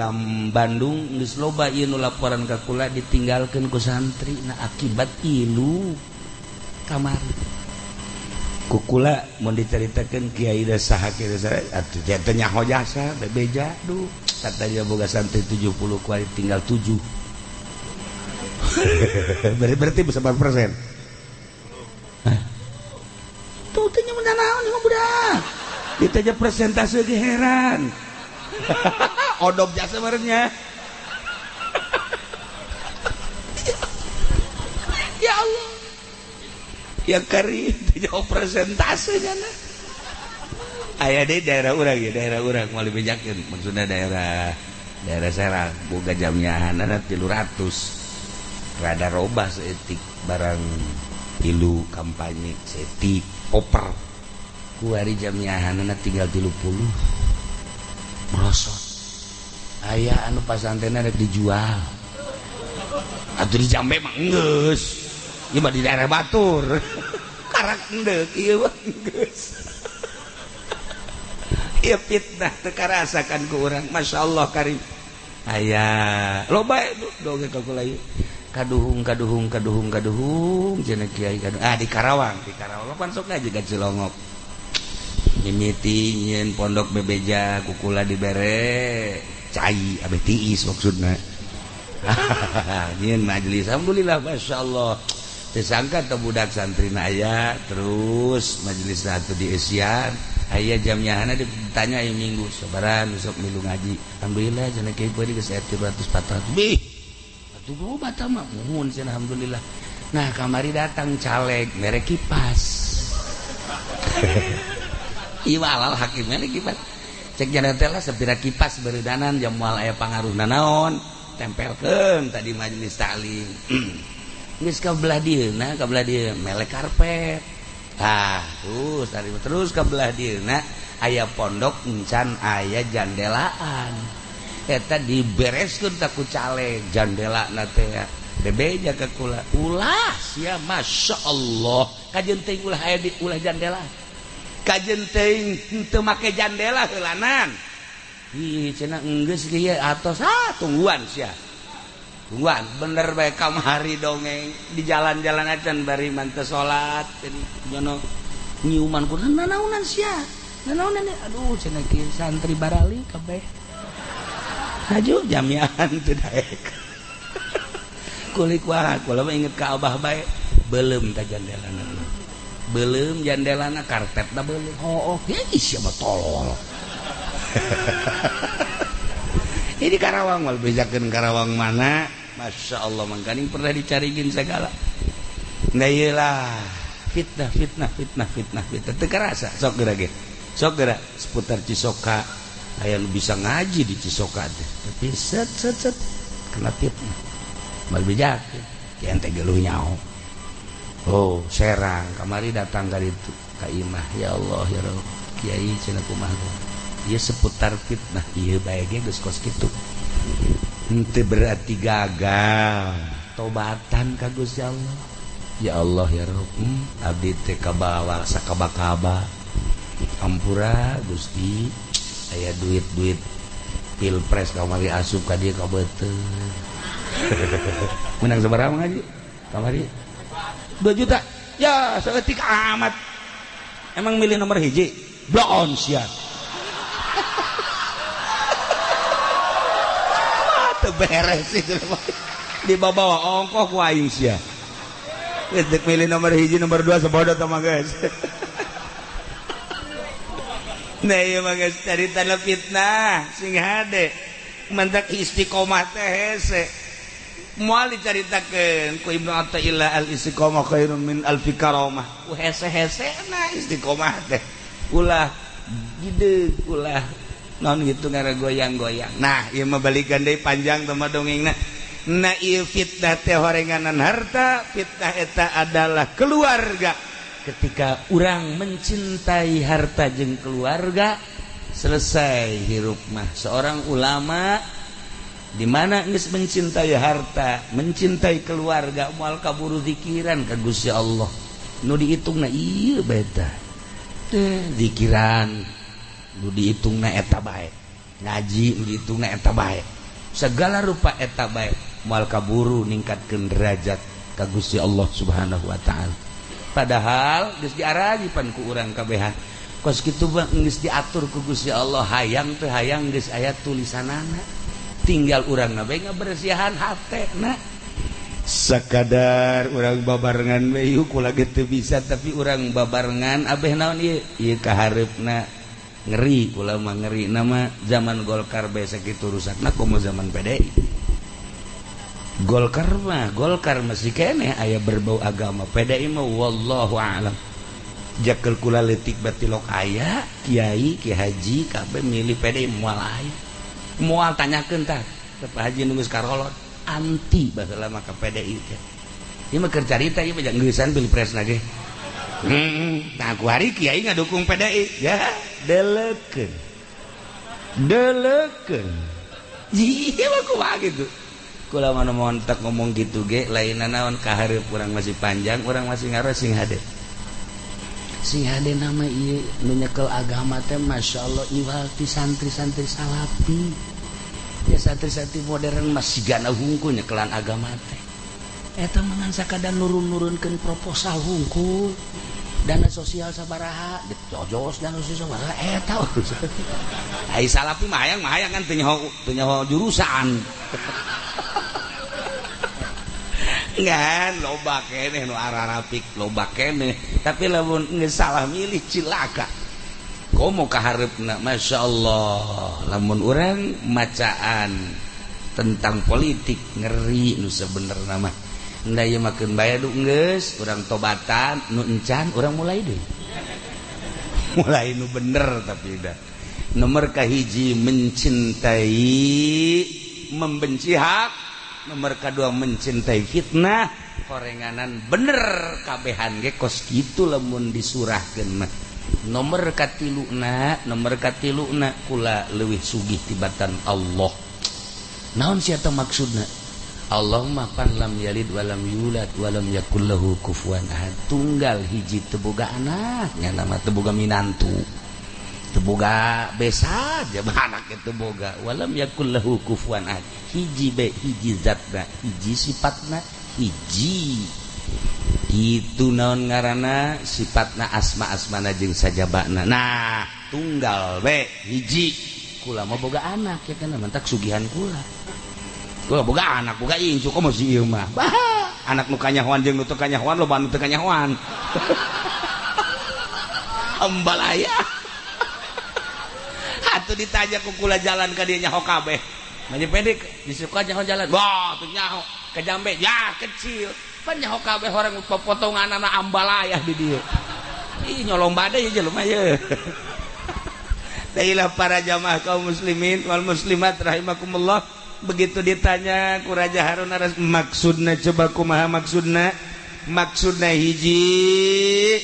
S1: Bandung geus loba ieu nu laporan ka kula ditinggalkeun ku santri. Nah akibat ilu kamari ku kula mun dicaritakeun kiai da saha kiai saha atuh teh nyaho jasa bebeja duh katanya boga santri 70 kuari tinggal 7. Berarti berapa persen? Tuh teh nyaho naon ieu budak ditanya presentase ge heran. Odob jasa barengnya. Ya Allah. Ya kari jauh presentasenya nah. Aya deui daerah urang ya, daerah urang moal dibejakeun, maksudna daerah daerah Serang boga jamiahanana 300. Rada robah saeutik barang ilu kampanye saeutik oper. Kuari jamiahanana tinggal 30. Merosot. Aya anu pasantrenna rek dijual. Atuh di Jambe mah enggeus. Ieu mah di daerah batur. Karak endek ieu mah enggeus. Ieu fitnah teu karasakan ku urang. Masyaallah karim. Aya loba dongeng ka kula ieu. Kaduhung kaduhung kaduhung kaduhung cenah kiai kaduhung. Ah di Karawang pan sok ngaji ka Cilongok. Mimiti nyieun pondok bebeja kukula dibere cai abeh tiis maksudna. Nyieun majelis alhamdulillah masyaallah. Teu sangka teh budak santrina aya terus majelis atuh di Asian aya jamnyahana ditanya aya minggu sabaran sok milu ngaji. Alhamdulillah cenah kiai beureum geus 300 400. Bih atuh loba tah mah muhun cenah alhamdulillah. Nah kamari datang caleg mere kipas. Ieu alal hakimnya kipas. Cek jana teh lah sapira kipas beureudanan jam moal aya pangaruhna naon tempelkeun tadi majelis taklim. Geus ka belah dieuna ka belah dieu melek karpet. Tah terus tadi terus ka belah dieuna aya pondok encan aya jandelaan. Eta dibereskeun tah ku caleg jandelana teh bebeja ka kula. Ulah sia masyaallah kajeun teuing ulah aya di ulah jandela. Kajeun teuing henteu make jandela heulanan. Ih cenah enggeus kieu atos ah tungguan sia. Tungguan bener bae kamari dongeng di jalan-jalan acan bari manteu salat nyono nyiuman ku nanaonan sia. Nanaonan aduh cenah kieu santri barali kabeh. Haju jamiahan teu daek. Kulik wae kula mah inget ka abah bae beuleum ta jandelana. Belum jandelana karpetna belum. Oh, oh, ya sia mah tolol. Ini Karawang mal bejakeun Karawang mana? Masya Allah mangkaning pernah dicarigin segala. Nah iyalah fitnah fitnah fitnah fitnah fitnah teu karasa sok geura ge. Sok geura seputar Cisoka aya nu bisa ngaji di Cisoka teh. Tapi set set set kena fitnah. Mal bejakeun kieu teh geluh nyaho. Oh, Serang kamari datang ka ditu ka imah ya Allah ya Rabb. Kiai cenah kumaha. Ieu seputar fitnah ieu bae ge geus kos kitu. Henteu berarti gagal. Tobatan ka Gusti Allah. Ya Allah ya Rabb, abdi teh kabawa sakaba-kaba. Ampura Gusti, aya duit-duit pilpres kamari asup ka dieu ka beuteung. Menang sabaraha ngaji? Kamari 2 juta. Ya, saeutik amat. Emang milih nomor hiji? Bloon sia. Teu beres itu. Dibawa ongkoh ku aing sia. Geus milih nomor hiji, nomor 2 sabodo tah mah geus. Nah ieu mah geus caritana fitnah sing hade. Mantak istiqomah teh hese. Moal dicaritakeun ku Ibnu Athaillah al istiqomah khairun min alfi karamah. Ku hese-hesena istiqomah teh. Ulah gede ulah non gitu ngara goyang-goyang. Nah, ieu mah balikan deui panjang teh mah dongengna. Nah, ieu fitnah teh horenganan harta, fitnah eta adalah keluarga. Ketika urang mencintai harta jeung keluarga, selesai hirup mah. Seorang ulama di mana geus mencintai harta, mencintai keluarga, moal kaburu zikiran ka Gusti Allah. Nu dihitungna ieu bae tah. Teh zikiran nu dihitungna eta bae, ngaji nu dihitungna eta bae, segala rupa eta bae, moal kaburu ningkatkeun derajat ka Gusti Allah Subhanahu wa taala. Padahal geus diarajipan ku urang kabehan. Kos kitu mah geus diatur ku Gusti Allah, hayang teu hayang geus aya tulisanana. Tinggal urang na bae ngabersihan hatena. Sakadar urang babarengan we ieu kula ge teu bisa, tapi urang babarengan abeh naon ieu? Ieu kahareupna ngeri kula mah ngeri nama zaman Golkar bae sakitu rusakna komo zaman PDI. Golkar mah Golkar masih keneh aya berbau agama, PDI mah wallahu a'lam. Jakel kula leutik batilok aya kiai ki haji kabeh milih PDI moal aya. Moal tanyakeun tah teh Pak Haji nu geus karolot anti baheula mah ka PDI teh. Ieu mah keur carita ieu mah geusan pilpresna ge. Nah ku hari kiai ngadukung PDI ya delekeun. Delekeun. Ieu mah kumaha gitu. Kula mah montek ngomong gitu ge lainna naon kahareup urang masih panjang, urang masih ngaros sing hade. Sing hade nama ieu nu nyekel agama teh masyaallah iwal ti santri-santri salafi. Ya santri-santri modern masih gana hungkul nyekelan agama teh. Eta mah ngan sakadar nurun-nurunkeun proposal hungkul. Dana sosial sabaraha, jojos dana sosial sabaraha eta urusan. Ai salafi mah hayang kan teu nyaho jurusan. Ngan loba keneh nu ararapik loba keneh, tapi lamun geus salah milih cilaka. Komo kahareupna masyaallah lamun urang macaan tentang politik ngeri nu sebenerna mah. Nda ieu mah keun bae du geus urang tobatan nu encan urang mulai deui. Mulai nu bener tapi dah. Nomor kahiji mencintai membenci hak, nomor kedua mencintai fitnah, horenganan bener kabehan ge kos kitu lamun disurahkeun mah. Nomor katiluna kula leuwih sugih tibatan Allah. Naon sia teh maksudna? Allah mah pan lam yalid walam yulad walam yakul lahu kufuwan ahad. Tunggal hiji teu boga anak, nya nama teu boga minantu. Teu boga besa jaba anak teu boga. Walam yakul lahu kufuwan ahad. Hiji be hiji zatna, hiji sifatna, hiji. Itu naon ngaranna sifatna asma-asmana jeung sajabana. Nah, tunggal be hiji. Kula mah boga anak ya kana mantak sugihan kula. Kula boga anak, boga incu komo si ieu mah. Bah, anak nu kanyahoan jeung nu teu kanyahoan loba nu teu kanyahoan. Embalaya. Atuh ditanya ku kula jalan ka dieu nyaho kabeh. Haji Pendi disuka nyaho jalan. Wah, tuh nyaho ke Jambe ya kecil. Pan nyaho kabeh orang potongan anak ambalayah di dieu. Ih, nyolong badai jelema ye. Tailah para jamaah kaum muslimin wal muslimat rahimakumullah. Begitu ditanya ku Raja Harun Ar maksudna, coba kumaha maksudna? Maksudna hiji,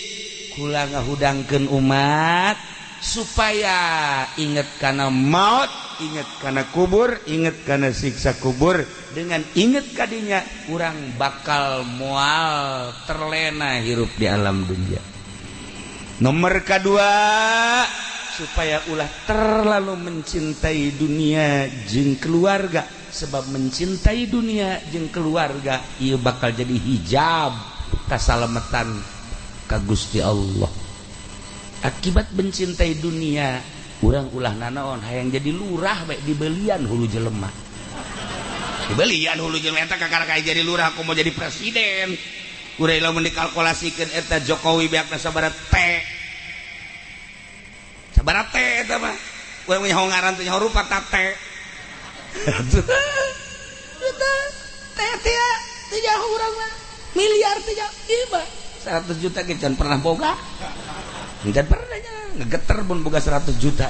S1: kula ngahudangkeun umat supaya inget kana maut, inget kana kubur, inget kana siksa kubur. Dengan inget kadinya, urang bakal moal terlena hirup di alam dunia. Nomor kedua, supaya ulah terlalu mencintai dunia jeung keluarga, sebab mencintai dunia jeung keluarga ia bakal jadi hijab kasalamatan ka Gusti Allah. Akibat mencintai dunia, urang ulah nanaon, hayang jadi lurah baik, dibelian hulu jelema, dibelian hulu jelema. Eta kakara jadi lurah, aku mau jadi presiden. Urang lamun dikalkulasikeun, eta Jokowi beakna sabaraha T, sabaraha T eta mah. Urang nyaho ngaran teh, nyaho rupa, ta T eta T teh teu nyaho urang mah, miliar teh nyaho. Ieu mah 100 juta ge can pernah boga, can pernah nya ngegeter pun boga 100 juta.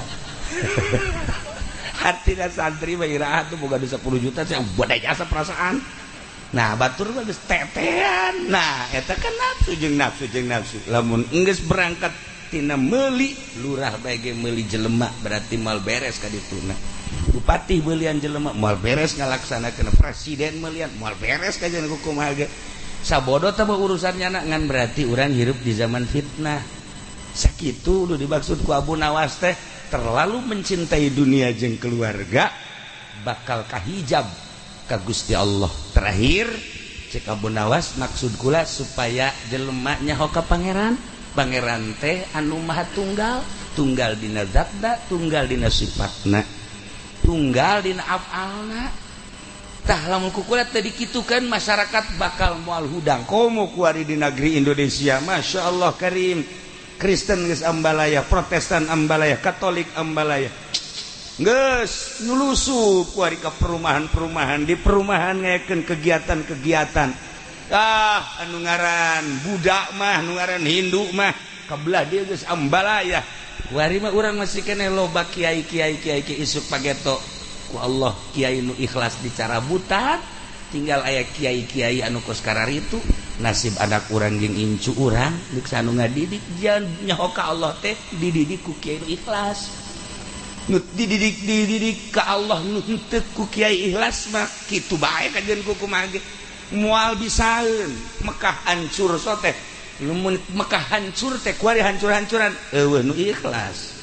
S1: Hatina santri mah iraha tuh boga 10 juta, saya buat jasa perasaan. Nah, batur mah geus tetean. Nah, eta kan nafsu jeung nafsu jeung nafsu. Lamun geus berangkat tina meuli lurah bae ge meuli jelema, berarti mal beres ka dituna. Bupati belian jelema, moal beres ngalaksanakeun. Presiden melian, moal beres kajian hukum ge sabodo teh urusannya na ngan. Berarti urang hirup di zaman fitnah. Sakitu nu dimaksud ku Abu Nawas teh, terlalu mencintai dunia jeung keluarga bakal kahijab ka Gusti Allah. Terakhir, cek Abu Nawas, maksud kula supaya jelema nyaho ka Pangeran. Pangeran teh anu maha tunggal, tunggal dina zatna, tunggal dina sifatna, tunggal dina afalna. Tah, lamun ku kula teh dikitukeun, masyarakat bakal moal hudang.
S2: Komo kuari di negeri Indonesia, Masya Allah Karim, Kristen geus ambalaya, Protestan ambalaya, Katolik ambalaya, geus nyulusup kuari ke perumahan-perumahan, di perumahan ngayakeun kegiatan-kegiatan. Ah, anu ngaran budak mah, anu ngaran Hindu mah kabelah dia geus ambalaya.
S1: Kuari mah urang masih keneh loba kiai kiai kiai kiai. Isuk pageto ku Allah kiai nu ikhlas dicarabutan, tinggal aya kiai-kiai anu kos kararitu. Nasib anak urang jeung incu urang deuk anu ngadidik, jangan nyaho ka Allah teh dididik ku kiai nu ikhlas.
S2: Nu dididik, dididik ka Allah, nu henteu ku kiai ikhlas mah kitu bae kajian ku kumaha ge moal bisaeun. Mekah hancur so teh, lamun Mekah hancur teh kuari hancur-hancuran, eueuh nu ikhlas.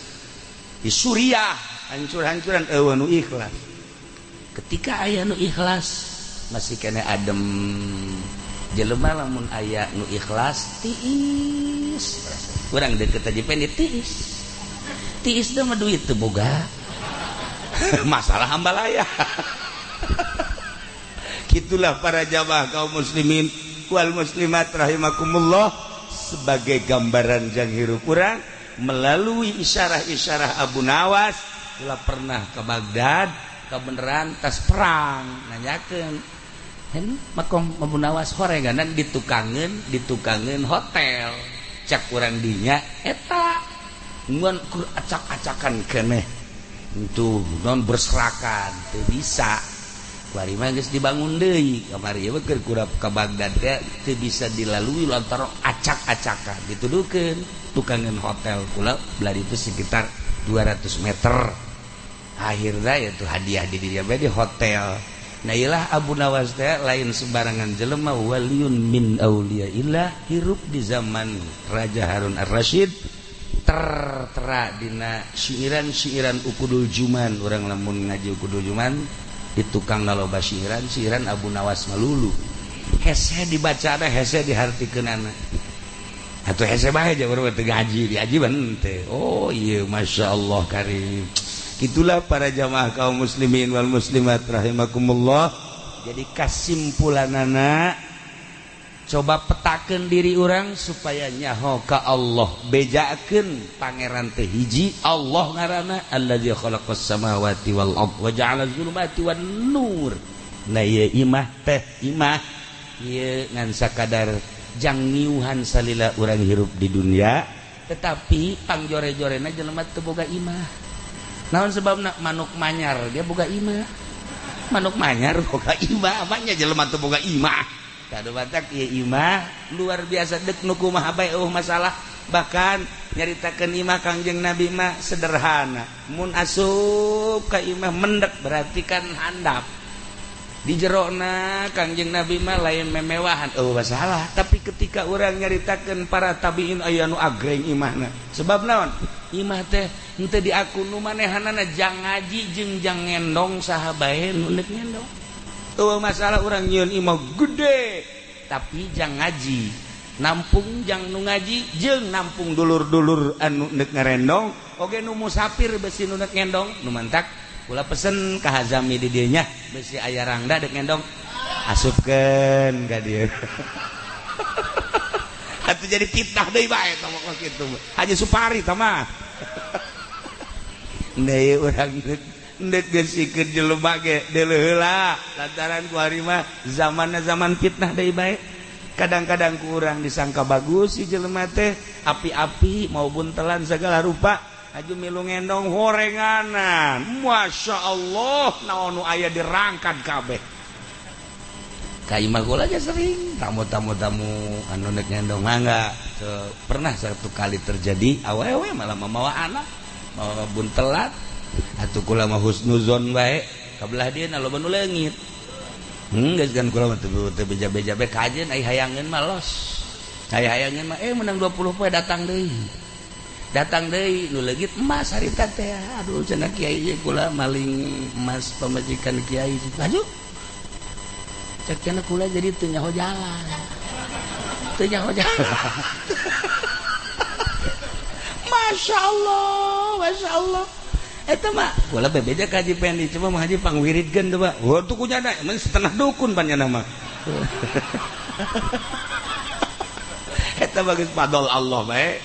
S2: Di Suriah hancur-hancuran, eueuh nu ikhlas.
S1: Ketika aya nu ikhlas masih kena adem jelema. Lamun aya nu ikhlas tiis, urang deket aja pendek tiis tiis dah mah, duit teu boga.
S2: Masalah hambalaya. Gitulah para jamaah kaum muslimin wal muslimat rahimakumullah, sebagai gambaran jang hirup urang melalui isyarah-isyarah Abu Nawas.
S1: Kula pernah ke Baghdad kebenaran tas perang, nanyakeun hen makom Abu Nawas, horeganan ditukangeun, ditukangeun hotel. Cak urang dinya eta ngan kur acak-acakan keneh itu non berserakan, teu bisa. Kuari mah geus dibangun deui. Kamari ieu keur kurap ka Baghdad teh teu bisa dilalui lantaran acak-acakan. Dituduhkeun tukangeun hotel kula belah itu sekitar 200 meter. Akhirnya ya tuh hadiah di dia di hotel. Nah, ilah Abu Nawas teh lain sembarangan jelema, waliyun min auliyaillah, hirup di zaman Raja Harun Ar-Rasyid. Tertera dina syiiran-syiiran Uqudul Juman. Urang lamun ngaji Uqudul Juman di tukang loba syiiran syiiran Abu Nawas melulu hese dibaca, ada hese dihartikeunana atau hese bae aja baru teu ngaji diaji teh. Oh iya, Masya Allah Karim.
S2: Itulah para jamaah kaum muslimin wal muslimat rahimakumullah.
S1: Jadi kesimpulanana Coba petakeun diri urang supaya nyaho ka Allah, bejakeun pangeran teh hiji Allah ngaranna allazi khalaqas samawati wal ard wa ja'ala zulumati wan nur. Nah ieu imah teh imah ieu ngan sakadar jang ngiuhan salila urang hirup di dunia, tetapi pangjore-jorena jelema teu boga imah. Naon sebabna? Manuk manyar dia boga imah. Manuk manyar boga imah, apanya jelema teu boga imah? Kadu batak ieu imah luar biasa dek nu kumaha bae eueuh masalah. Bahkan nyaritakeun imah Kangjeng Nabi mah sederhana. Mun asup ka imah mendek berarti kan handap. Di jerona Kangjeng Nabi mah lain memewahan eueuh masalah, tapi ketika urang nyaritakeun para tabiin aya nu agreng imahna. Sebab naon? Imah teh henteu diaku nu manehanana jang ngaji jeung jang ngendong saha bae nu neuk ngendong. Eueuh masalah urang nyieun imah gede tapi jang ngaji, nampung jang nu ngaji jeung nampung dulur-dulur anu neuk ngarendong oge nu musafir besi nu neuk ngendong. Nu mantak kula pesen ka Hazami di dieu nya besi aya rangda dek ngendong asupkeun ka dieu. Atuh jadi fitnah deui bae tah mah kitu. Haji Supari tah mah. Deui urang ndek gesikeun jelema ge deuleuh heula lantaran ku ari mah zamanna zaman fitnah deui bae. Kadang-kadang ku urang disangka bagus si jelema teh api-api mau buntelan segala rupa aju milu ngendong horenganan. Masya Allah naon nu aya dirangkat kabeh. Ka imah kula ge sering tamu-tamu tamu anu nek ngendong mangga. Pernah satu kali terjadi awewe malah mamawa anak mawa buntelat atuh kula mah husnuzon bae kabelah dieu na loba nu leungit. Geus kan kula mah teu beja-beja bae kajeun ai hayangeun mah los. Ai hayangeun mah menang 20 poe datang deui. Datang deui nu leungit emas harita teh. Aduh cenah kiai ieu kula maling emas pamajikan kiai. Laju. Cek cenah kula jadi teu nyaho jalan. Teu nyaho jalan. Masya Allah, Masya Allah. Eta mah kula bebeja ka Haji Pendi, coba mah Haji pangwiridkeun teh Pak. Wah tuh kunyana mun setengah dukun pan nya mah. Eta bagus fadol Allah bae.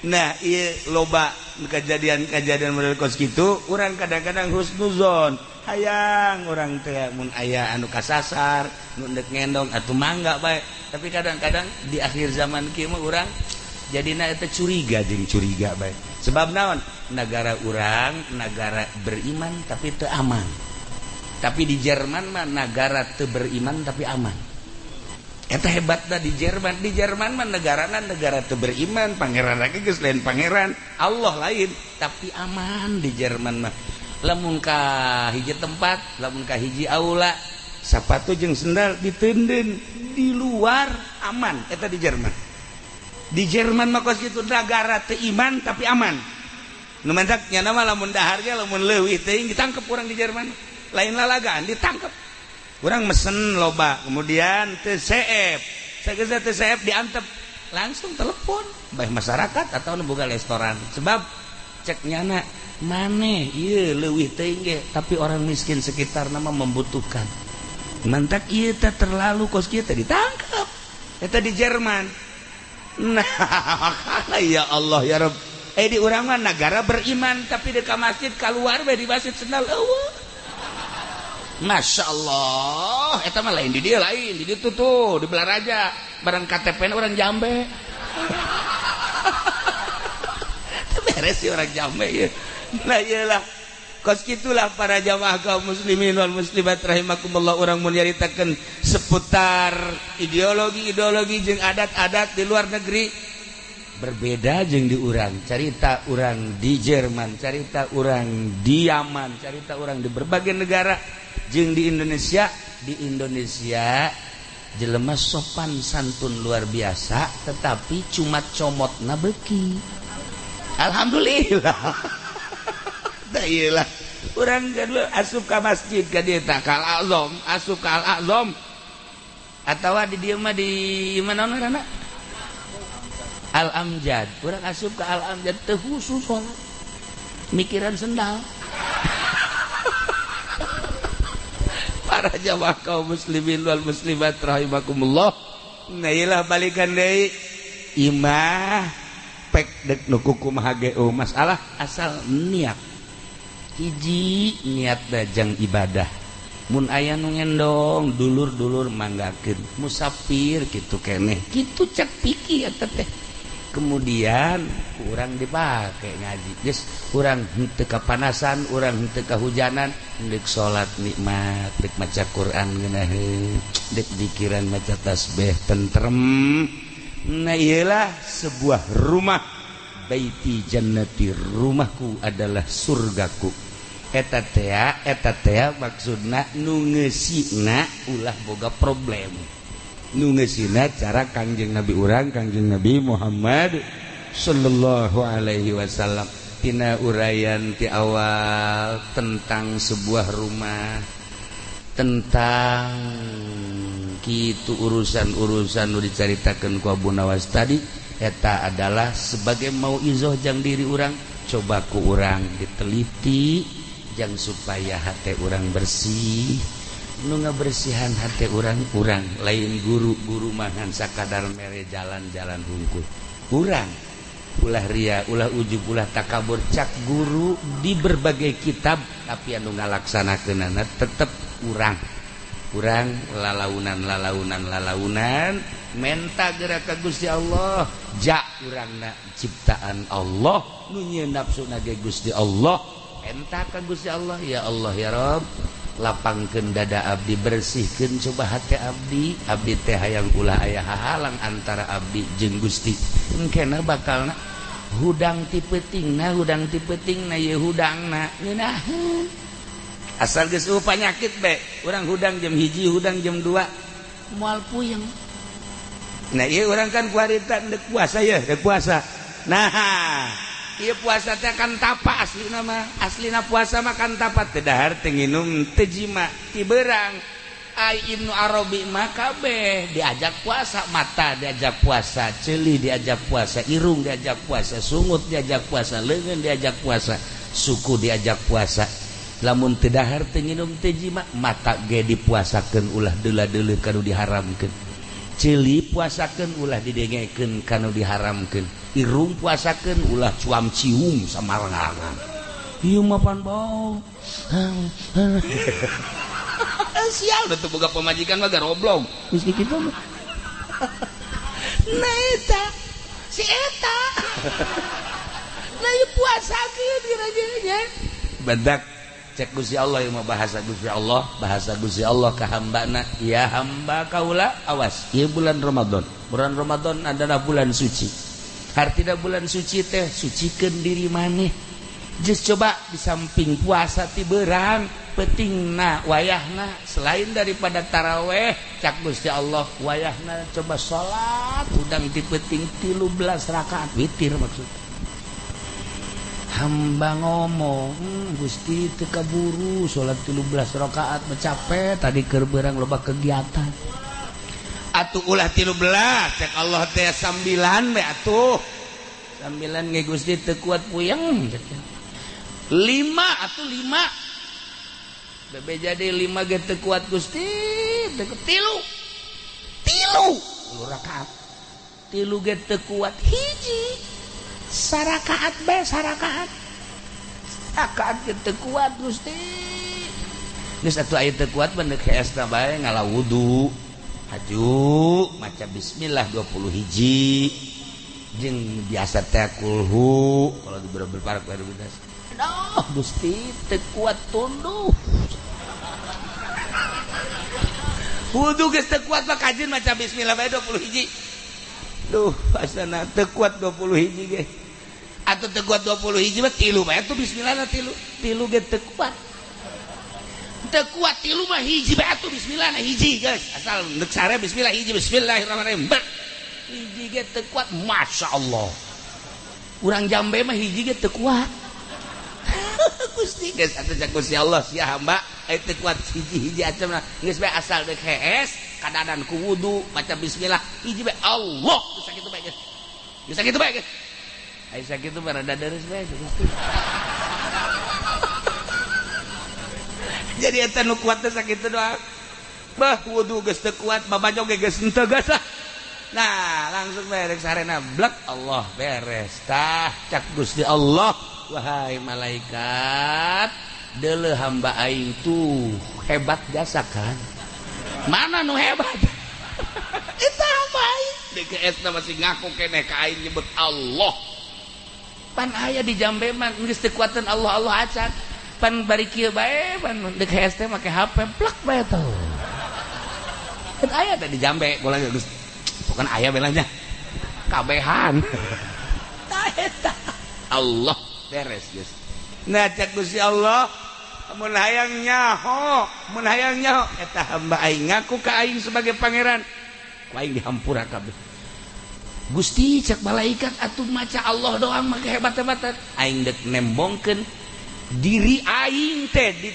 S1: Nah, ieu loba kejadian-kejadian model kos kitu, urang kadang-kadang husnuzon. Hayang urang teh mun aya anu kasasar, nu deuk ngendong atuh mangga bae. Tapi kadang-kadang di akhir zaman kieu mah urang jadina eta curiga jeung curiga bae. Sebab naon? Negara urang negara beriman tapi teu aman. Tapi di Jerman mah negara teu beriman tapi aman. Eta hebatna di Jerman. Di Jerman mah negarana negara teu beriman, pangeran lagi geus lain pangeran, Allah lain, tapi aman di Jerman mah. Lamun ka hiji tempat, lamun ka hiji aula, sapatu jeung sendal diteundeun di luar aman eta di Jerman. Di Jerman mah kos kitu negara teu iman tapi aman. Nu mantak nya mah lamun dahar ge lamun leuwih teuing ditangkep urang di Jerman. Lain lalagaan ditangkep. Urang mesen loba, kemudian teu seep. Sageus teu seep diantep, langsung telepon bae masyarakat atau nu boga restoran. Sebab cek nyana maneh ieu leuwih teuing ge tapi orang miskin sekitar nama membutuhkan. Mantak ieu teh terlalu kos kieu teh ditangkep. Eta di Jerman. Nah, ya Allah ya Rabb. Di urang mah negara beriman tapi dekat masjid keluar bae di masjid sendal eueuh. Masya Allah, eta mah lain di dia lain, di ditu tuh di Belaraja, barang KTP orang Jambe. Beres sih orang Jambe ya. Nah iyalah. Kos kitulah para jamaah kaum muslimin wal muslimat rahimakumullah urang mun nyaritakeun seputar ideologi-ideologi jeung adat-adat di luar negeri berbeda jeung di urang. Carita urang di Jerman, carita urang di Yaman, carita urang di berbagai negara jeung di Indonesia. Di Indonesia jelema sopan santun luar biasa tetapi cuma comotna beuki. Alhamdulillah. Iyalah urang kedua asup ka masjid ka dieu tah ka Al-Azam, asup ka Al-Azam atawa di dieu mah di mana ngaranna? Al-Amjad. Urang asup ka Al-Amjad teu khusus salat. Mikiran sendal. Para jamaah kaum muslimin wal muslimat rahimakumullah. Nah iyalah balikan deui imah pek dek nu kumaha ge masalah asal niat. Hiji niat dajang ibadah. Mun aya nu ngendong dulur-dulur manggakeun musafir kitu keneh kitu cek pikir eta teh. Kemudian urang dipake ngaji geus urang henteu kapanasan, urang henteu kahujanan, deuk salat nikmat, deuk maca Quran ngeunaheun, deuk dikiran maca tasbih tentrem. Nah iyalah sebuah rumah, baiti jannati, rumahku adalah surgaku. Eta tea maksudna nu ngeusina ulah boga problem. Nu ngeusina cara Kangjeng Nabi urang, Kangjeng Nabi Muhammad sallallahu alaihi wasallam. Tina uraian ti awal tentang sebuah rumah, tentang kitu urusan-urusan nu dicaritakeun ku Abu Nawas tadi, eta adalah sebagai mauizoh jang diri urang, coba ku urang diteliti jang supaya hate urang bersih. Nu ngabersihan hate urang urang lain guru-guru mangan sakadar mere jalan-jalan hungkul. Urang ulah ria, ulah ujub, ulah takabur, cak guru di berbagai kitab, tapi anu ngalaksanakeunana tetep urang. Urang lalaunan lalaunan lalaunan menta geura ka Gusti Allah, ja urangna ciptaan Allah nu nyieun nafsuna ge Gusti Allah, menta ka Gusti Allah, ya Allah ya Rabb, lapangkeun dada abdi, bersihkeun coba hati abdi, abdi teh hayang ulah aya hahalang antara abdi jeung Gusti. Engkena bakalna hudang ti peutingna, hudang ti peutingna ye hudangna ngeunaheun. Asal geus eueuh panyakit be, urang hudang jam 1, hudang jam 2, moal puyeng. Nah ieu urang kan kuarita deuk puasa ye, deuk puasa. Nah, ieu puasa teh kan tapa aslina mah. Aslina puasa mah kan tapa teu dahar, teu nginum, teu jima, ti beurang. Ai Ibnu Arabi mah kabeh diajak puasa, mata diajak puasa, ceuli diajak puasa, irung diajak puasa, sungut diajak puasa, leungeun diajak puasa, suku diajak puasa. Lamun teu dahar teu nginum teu jima, mata ge dipuasakeun ulah deula-deuleuh kanu diharamkeun. Ceuli puasakeun ulah didengekeun kanu diharamkeun. Irung puasakeun ulah cuam cium samarangan. Ieu mah pan bau. Sial udah tuh boga pamajikan mah garoblong. Geus kitu mah. Nah eta si eta. Nah ieu puasakeun kira-kira. Badak cek Gusti Allah ieu mah bahasa Gusti Allah, bahasa Gusti Allah ka hambana, ya hamba kaula awas ieu bulan Ramadan. Bulan Ramadan adalah bulan suci. Hartina bulan suci teh sucikeun diri maneh. Geus coba di samping puasa ti beurang, peutingna wayahna selain daripada taraweh, cak Gusti Allah wayahna coba salat hudang ti peuting 13 rakaat witir maksud. Hamba ngomong, Gusti teu kaburu salat 13 rakaat capek tadi keur beurang loba kegiatan. Atuh ulah 13 cek Allah teh 9 we atuh. 9 ge Gusti teu kuat puyeng. 5 atuh 5. Bebe jadi 5 ge teu kuat Gusti, teu tilu. Tilu rakaat. Tilu ge teu kuat hiji. Sarakaat bae sarakaat. Rakaat ge teu kuat Gusti. Geus atuh aya teu kuat mah deuk heesna bae ngala wudu. Haju maca bismillah 20 hiji. Jeung biasa teh kulhu kalau di berbarak baru. Aduh Gusti teu kuat tunduh. Wudu geus teu kuat mah kajeun maca bismillah bae 20 hiji. Duh asana teu kuat 20 hiji ge. Atuh teu kuat 20 hiji mah tilu bae atuh bismillah tilu. Tilu ge teu kuat. Teu kuat tilu mah hiji bae atuh bismillah hiji guys. Asal deuk sare bismillah hiji bismillahirrahmanirrahim. Hiji ge teu kuat masya Allah. Urang jambe mah hiji ge teu kuat. Gusti geus atuh cak Gusti Allah sia hamba aya teu kuat hiji-hiji acem geus bae asal deuk hees kadadan ku wudu maca bismillah hiji bae Allah geus sakitu bae geus. Geus sakitu bae geus. Aya sakitu mah rada deres bae Gusti. Jadi eta nu kuat teh sakitu doang. Bah wudu geus teu kuat babajo ge geus henteu geus lah. Nah, langsung beres sarena blek Allah beres. Tah cak Gusti Allah, wahai malaikat, deuleu hamba aing tuh hebat jasa kan. Mana nu hebat? Eta hamba aing. DKS masih ngaku keneh ka aing nyebut Allah. Pan aya di jambe mah geus teu kuateun Allah Allah acan. Pan bari kieu bae pan DKS teh make HP plak bae tuh. Kan aya teh di jambe bola geus bukan aya belanya. Kabehan. Tah eta Allah beres geus. Nah cek Gusti Allah mun hayang nyaho, mun hayang nyaho eta hamba aing ngaku ka aing sebagai pangeran. Ku aing dihampura kabeh. Gusti cek malaikat atuh maca Allah doang mah hebat-hebatan. Aing dek nembongkeun diri aing teh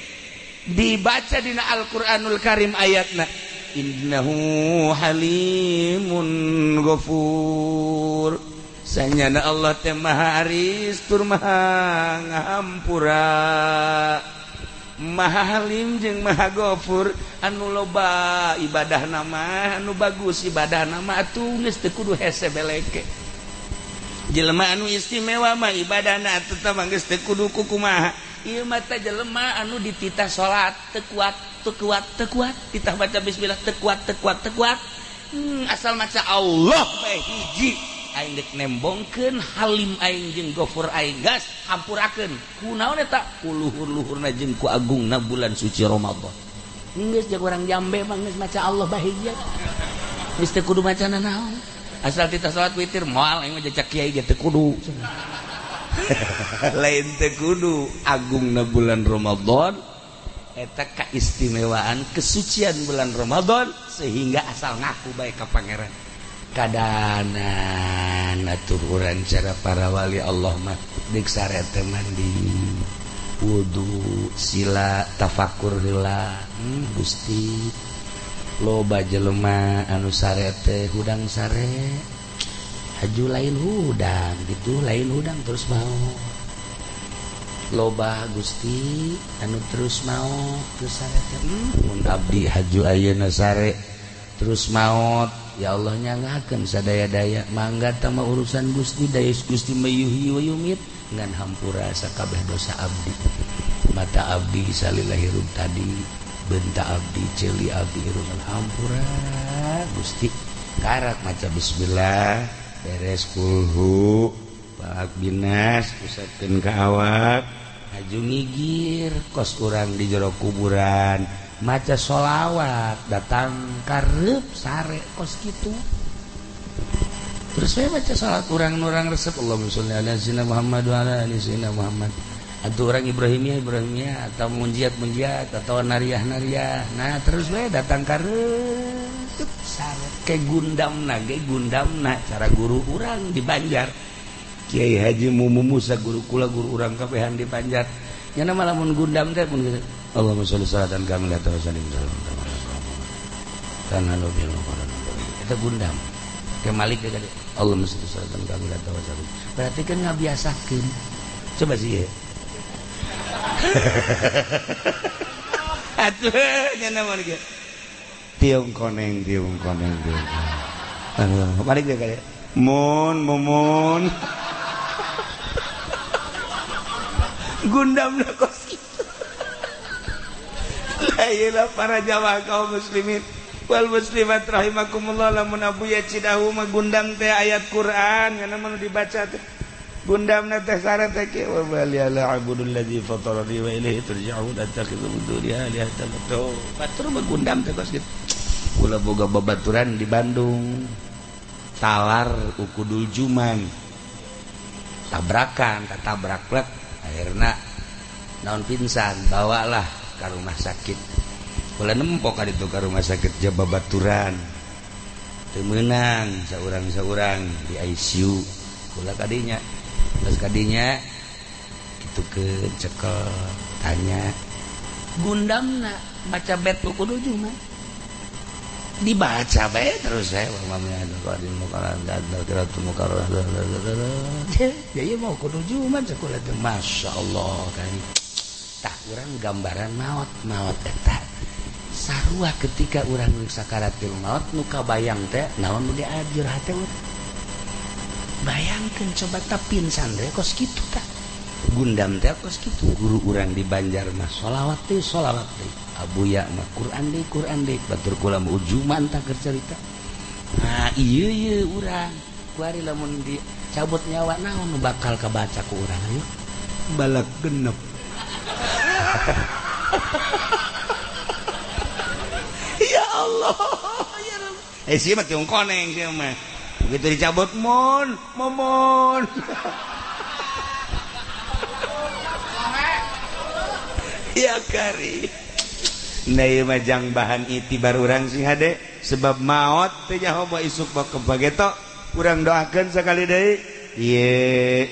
S1: dibaca dina Al-Qur'anul Karim ayatna innahu halimun ghafur. Sanyana Allah teh maha aris tur maha ngahampura. Maha halim jeung maha ghafur anu loba ibadah nama anu bagus ibadah nama atuh geus teu kudu hese beleke. Jelema anu istimewa mah ibadahna atuh tah geus teu kudu kumaha. Ieu mah teh jelema anu dititah salat teu kuat teu kuat teu kuat, titah baca bismillah teu kuat teu kuat teu kuat. Asal maca Allah bae hiji aing dek nembongkeun halim aing jeung ghafur aing gas hampurakeun. Kunaon eta? Ku luhur-luhurna jeung ku agungna bulan suci Ramadan. Geus jeung urang jambe mah geus maca Allah bae hiji. Geus teu kudu maca nanaon. Asal titah salat witir moal aing mah jejak kiai ge teu kudu. Lain teu kudu agungna bulan Ramadan eta kaistimewaan kesucian bulan Ramadan sehingga asal ngaku bae ka pangeran. Kadanan atuh urang cara para wali Allah mah deuk sare teh mandi wudu sila tafakur heula. Gusti loba jelema anu sare teh hudang sare haju lain hudang gitu lain hudang terus mau loba Gusti anu terus mau terus sare teh mun abdi haju ayeuna sare terus maot ya Allah nyangakeun sadaya-daya mangga tama urusan Gusti daya Gusti mayuhyi wa yumit ngan hampura sakabeh dosa abdi mata abdi salila hirup tadi benta abdi ceuli abdi hirup hampura Gusti karak maca bismillah beres kulhu balak binas pusatkeun ka awak haju ngigir kos urang di jero kuburan maca sholawat datang karep sare kos kitu terus saya baca salat urang-urang resep Allahumma sholli ala sayyidina Muhammad wa ala ali sayyidina Muhammad atau orang Ibrahimiyah Ibrahimiyah atau munjiat munjiat atau nariah nariah. Nah terus we datang karep sare ke gundamna ge gundamna cara guru urang di Banjar Kiai Haji Mumu Musa guru kula guru urang kabehan di Banjar nya malah mun gundam teh mun Allahumma sholli salatan kamilatan wa sallim kana bil eta gundam ke Malik teh Allahumma sholli salatan kamilatan wa sallim berarti kan ngabiasakeun coba sih ya atuh nya naon ge
S2: tiung koneng tiung koneng tiung aduh balik deh kali mun mumun
S1: gundamna kos kitu. Ayeuna para jamaah kaum muslimin wal muslimat rahimakumullah lamun abuya Cidahu mah gundam teh ayat Quran kana mah dibaca teh gundamna teh sare teh kieu wa bali ala abudul ladzi fatarani wa ilaihi turja'un attakhidhu min dunihi alihatan batur mah gundam teh kos kitu. Kula boga babaturan di Bandung talar ukudul juman tabrakan tatabrak plek akhirna naon pingsan bawalah ke rumah sakit. Kula nempok ka ditu ka rumah sakit Jababaturan teu meunang saurang-saurang di ICU kula kadinya terus kadinya kitu ke cekel tanya gundamna baca bet kudu juman dibaca bae terus saya jadi mau kudu juman cekula teh Masya Allah kan tah urang gambaran maot maot eta Sarua ketika urang sakaratil maut nu kabayang teh naon nu diajur hate urang. Bayangkeun coba ta pingsan teh kos kitu tah. Gundam teh kos kitu. Guru urang di Banjar mah sholawat teh sholawat teh. Abuya mah Quran deui Quran deui. Batur kula mah ujuman tah keur carita. Nah ieu ieu urang kuari lamun dicabut nyawa naon nu bakal kabaca ku urang ayo
S2: balak genep.
S1: Ya Allah, ya Rabb. Sih mah tiung koneng sih mah. Begitu dicabut mon, momon. Ya kari. Nah ieu mah jang bahan itibar urang sing hade sebab maot teh nyaho isuk bak kebageto. Urang doakeun sakali deui. Ieu